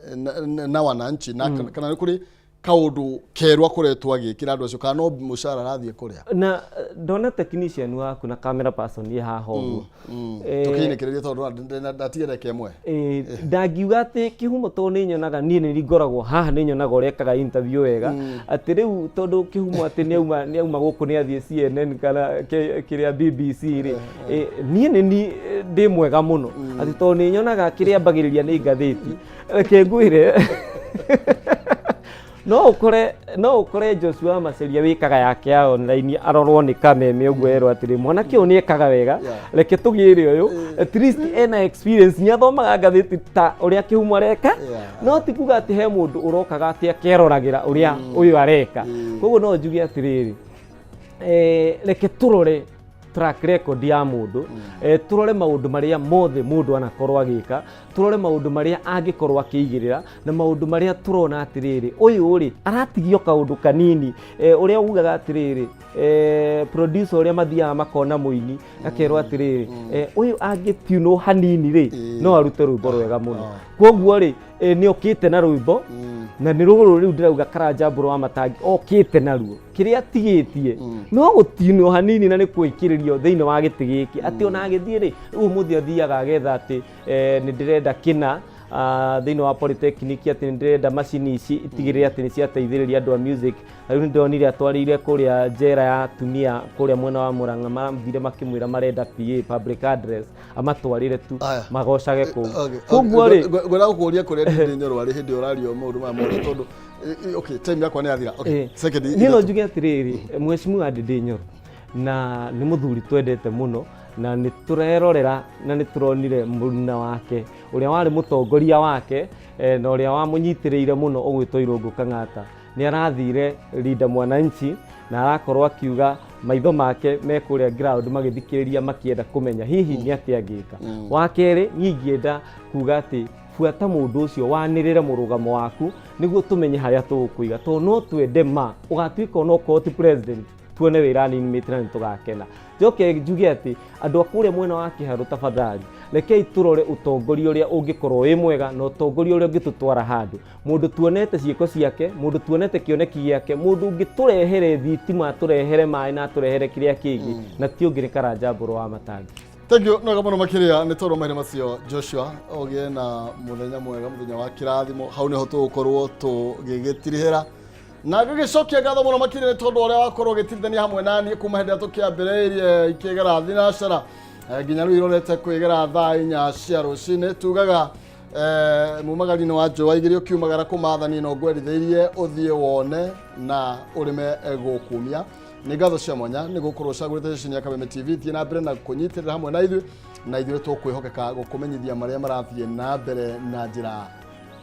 na wananchi, na kana nĩ kũrĩ kaũndũ kerũ akoretwo agĩkĩra andũ acio, kana no mũcara arathiĩ kũrĩa. Na ndona technician waku na camera person ĩ haha ũguo. Tũkĩinĩkĩrĩria tondũ ndatige ndagĩka ĩmwe. Ndangiuga atĩ Kĩhumo, tondũ nĩ nyonaga niĩ nĩ ngoragwo haha, nĩ nyonaga ũrĩa ekaga interview wega, atĩ rĩu tondũ Kĩhumo atĩ nĩ auma gũkũ nĩ athiĩ CNN kana kĩrĩa BBC rĩ, niĩ nĩ ni ndĩ mwega mũno, atĩ tondũ nĩ nyonaga kĩrĩa ambagĩrĩria nĩ ngathĩti. Reke ngwĩre, no ũkore Joshua Maceria wĩkaga yake ya online, arorwo nĩ kameme ũguo, erwo atĩrĩ, mwanake ũyũ nĩ ekaga wega, reke tũgĩre ũyũ, at least ena experience, nĩ athomaga ngathĩti ta ũrĩa Kĩhumo areka. No ti kuga atĩ he mũndũ ũrokaga atĩ akeroragĩra ũrĩa ũyũ areka. Koguo no njuge atĩrĩrĩ, reke tũrore track record ya mũndũ, tũrore maũndũ marĩa mothe mũndũ anakorwo agĩka, tũrore maũndũ marĩa angĩkorwo akĩigĩrĩra, na maũndũ marĩa tũrona atĩrĩrĩ, ũyũ rĩ aratigio kaũndũ kanini, ũrĩa ugaga atĩrĩrĩ, producer ũrĩa mathiaga makona mũini akerwo atĩrĩrĩ, ũyũ angĩtiunwo hanini rĩ, no arute rwĩmbo rwega mũno. Koguo rĩ, nĩ okĩte na rwĩmbo na nĩ rũrũ rĩu ndĩrauga Karanja Mbũrũ wa Matangi okĩte naruo, kĩrĩa atigĩtie no gũtinwo hanini na nĩ kwĩkĩrĩrio thĩinĩ wa gĩtĩ gĩkĩ, atĩ ona agĩthiĩ rĩ, rĩu ũmũthĩ athiaga agetha atĩ nĩ ndĩrenda kĩna thĩinĩ wa polytechnic, atĩ nĩ ndĩrenda macini ici itigĩrĩre atĩ nĩ ciateithĩrĩria andũ a music. Rĩu nĩ ndonire atwarĩire kũrĩa njera ya atumia kũrĩa mwena wa Murang'a, mathire makĩmwĩra marenda PA, public address, amatwarĩre tu Aya. magocage kũu. Okay, Koguo okay. rĩ, Ngwenda gũkũria kũrĩa Ndindi Nyoro arĩ hĩndĩ ĩyo ũraria maũndũ maya mothe tondũ okay, time yakwa nĩ yathira. Okay, second niĩ no ithatũ. njuge atĩrĩrĩ, Mheshimiwa Ndindi Nyoro na nĩ mũthuri twendete mũno na nĩ tũrerorera na nĩ tũronire mũruna wake ũrĩa warĩ mũtongoria wake na ũrĩa wamũnyitĩrĩire mũno ũgwĩtwo Irũngũ Kang'ata nĩ arathire Linda Mwananchi na arakorwo akiuga maitho make me kũrĩa ground magĩthikĩrĩria makĩenda kũmenya hihi nĩ atĩa angĩka. Wa kerĩ, niĩ ingĩenda kuga atĩ buata mũndũ ũcio, wanĩrĩre mũrũgamo waku nĩguo tũmenye harĩa tũgũkũiga, tondũ no twende ma ũgatuĩka onokorwo ti president, tuone wĩ running mate na nĩ tũgakena. Njoke njuge atĩ andũ a kũrĩa mwena wa Kĩharũ, tafadhali rekei tũrore ũtongoria ũrĩa ũngĩkorwo wĩ mwega na ũtongoria ũrĩa ũngĩtũtwara handũ, mũndũ tuonete ciĩko ciake, mũndũ tuonete kĩoneki gĩake, mũndũ ũngĩtũrehere thitima, atũrehere maĩ na atũrehere kĩrĩa kĩngĩ, na ti ũngĩ nĩ Karanja Mbũrũ wa Matangi. Thank you no mũno makĩria nĩ tondũ mahinda macio. Joshua, ũgĩe na mũthenya mwega, mũthenya wa kĩrathimo. Hau nĩho tũgũkorwo tũgĩgĩtirihĩra na ngĩgĩcokia ngatho mũno makĩria nĩ tondũ ũrĩa wakorwo ũgĩtirithania hamwe naniĩ kuma hĩndĩ ĩrĩa tũkĩambĩrĩirie ikĩgera thinacara nginya rĩu irorete kwĩgera thaa 4 cia rũcinĩ. Tugaga mumagari-inĩ wa njũa igĩrĩ ũkiumagara kũmathani no ngwerithĩirie ũthiĩ wone na ũrĩme gũkumia. Nĩ ngatho cia mwanya nĩ gũkorwo ũcagũrĩte ceceni ya Kameme TV. Thiĩ na mbere na kũnyitĩrĩra hamwe na ithuĩ, na ithuĩ tũkwĩhokeka gũkũmenyithia marĩa marathiĩ na mbere na njĩra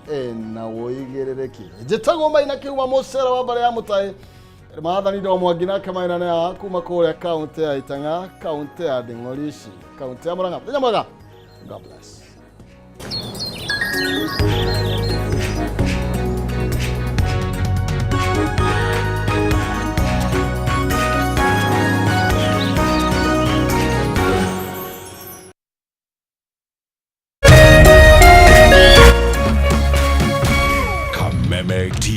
ĩna ũigĩrĩrĩki. Njĩtagwo Maina Kĩuma, mũcera wa mbarĩ ya mũtaĩ maathani ndo mwangi nake Maina nĩ ya kuma kũrĩa kaũntĩ ya Itang'a, kaũntĩ ya Nding'orici, kaũntĩ ya Murang'a. Mũthenya mwega, God bless. Kameme TV.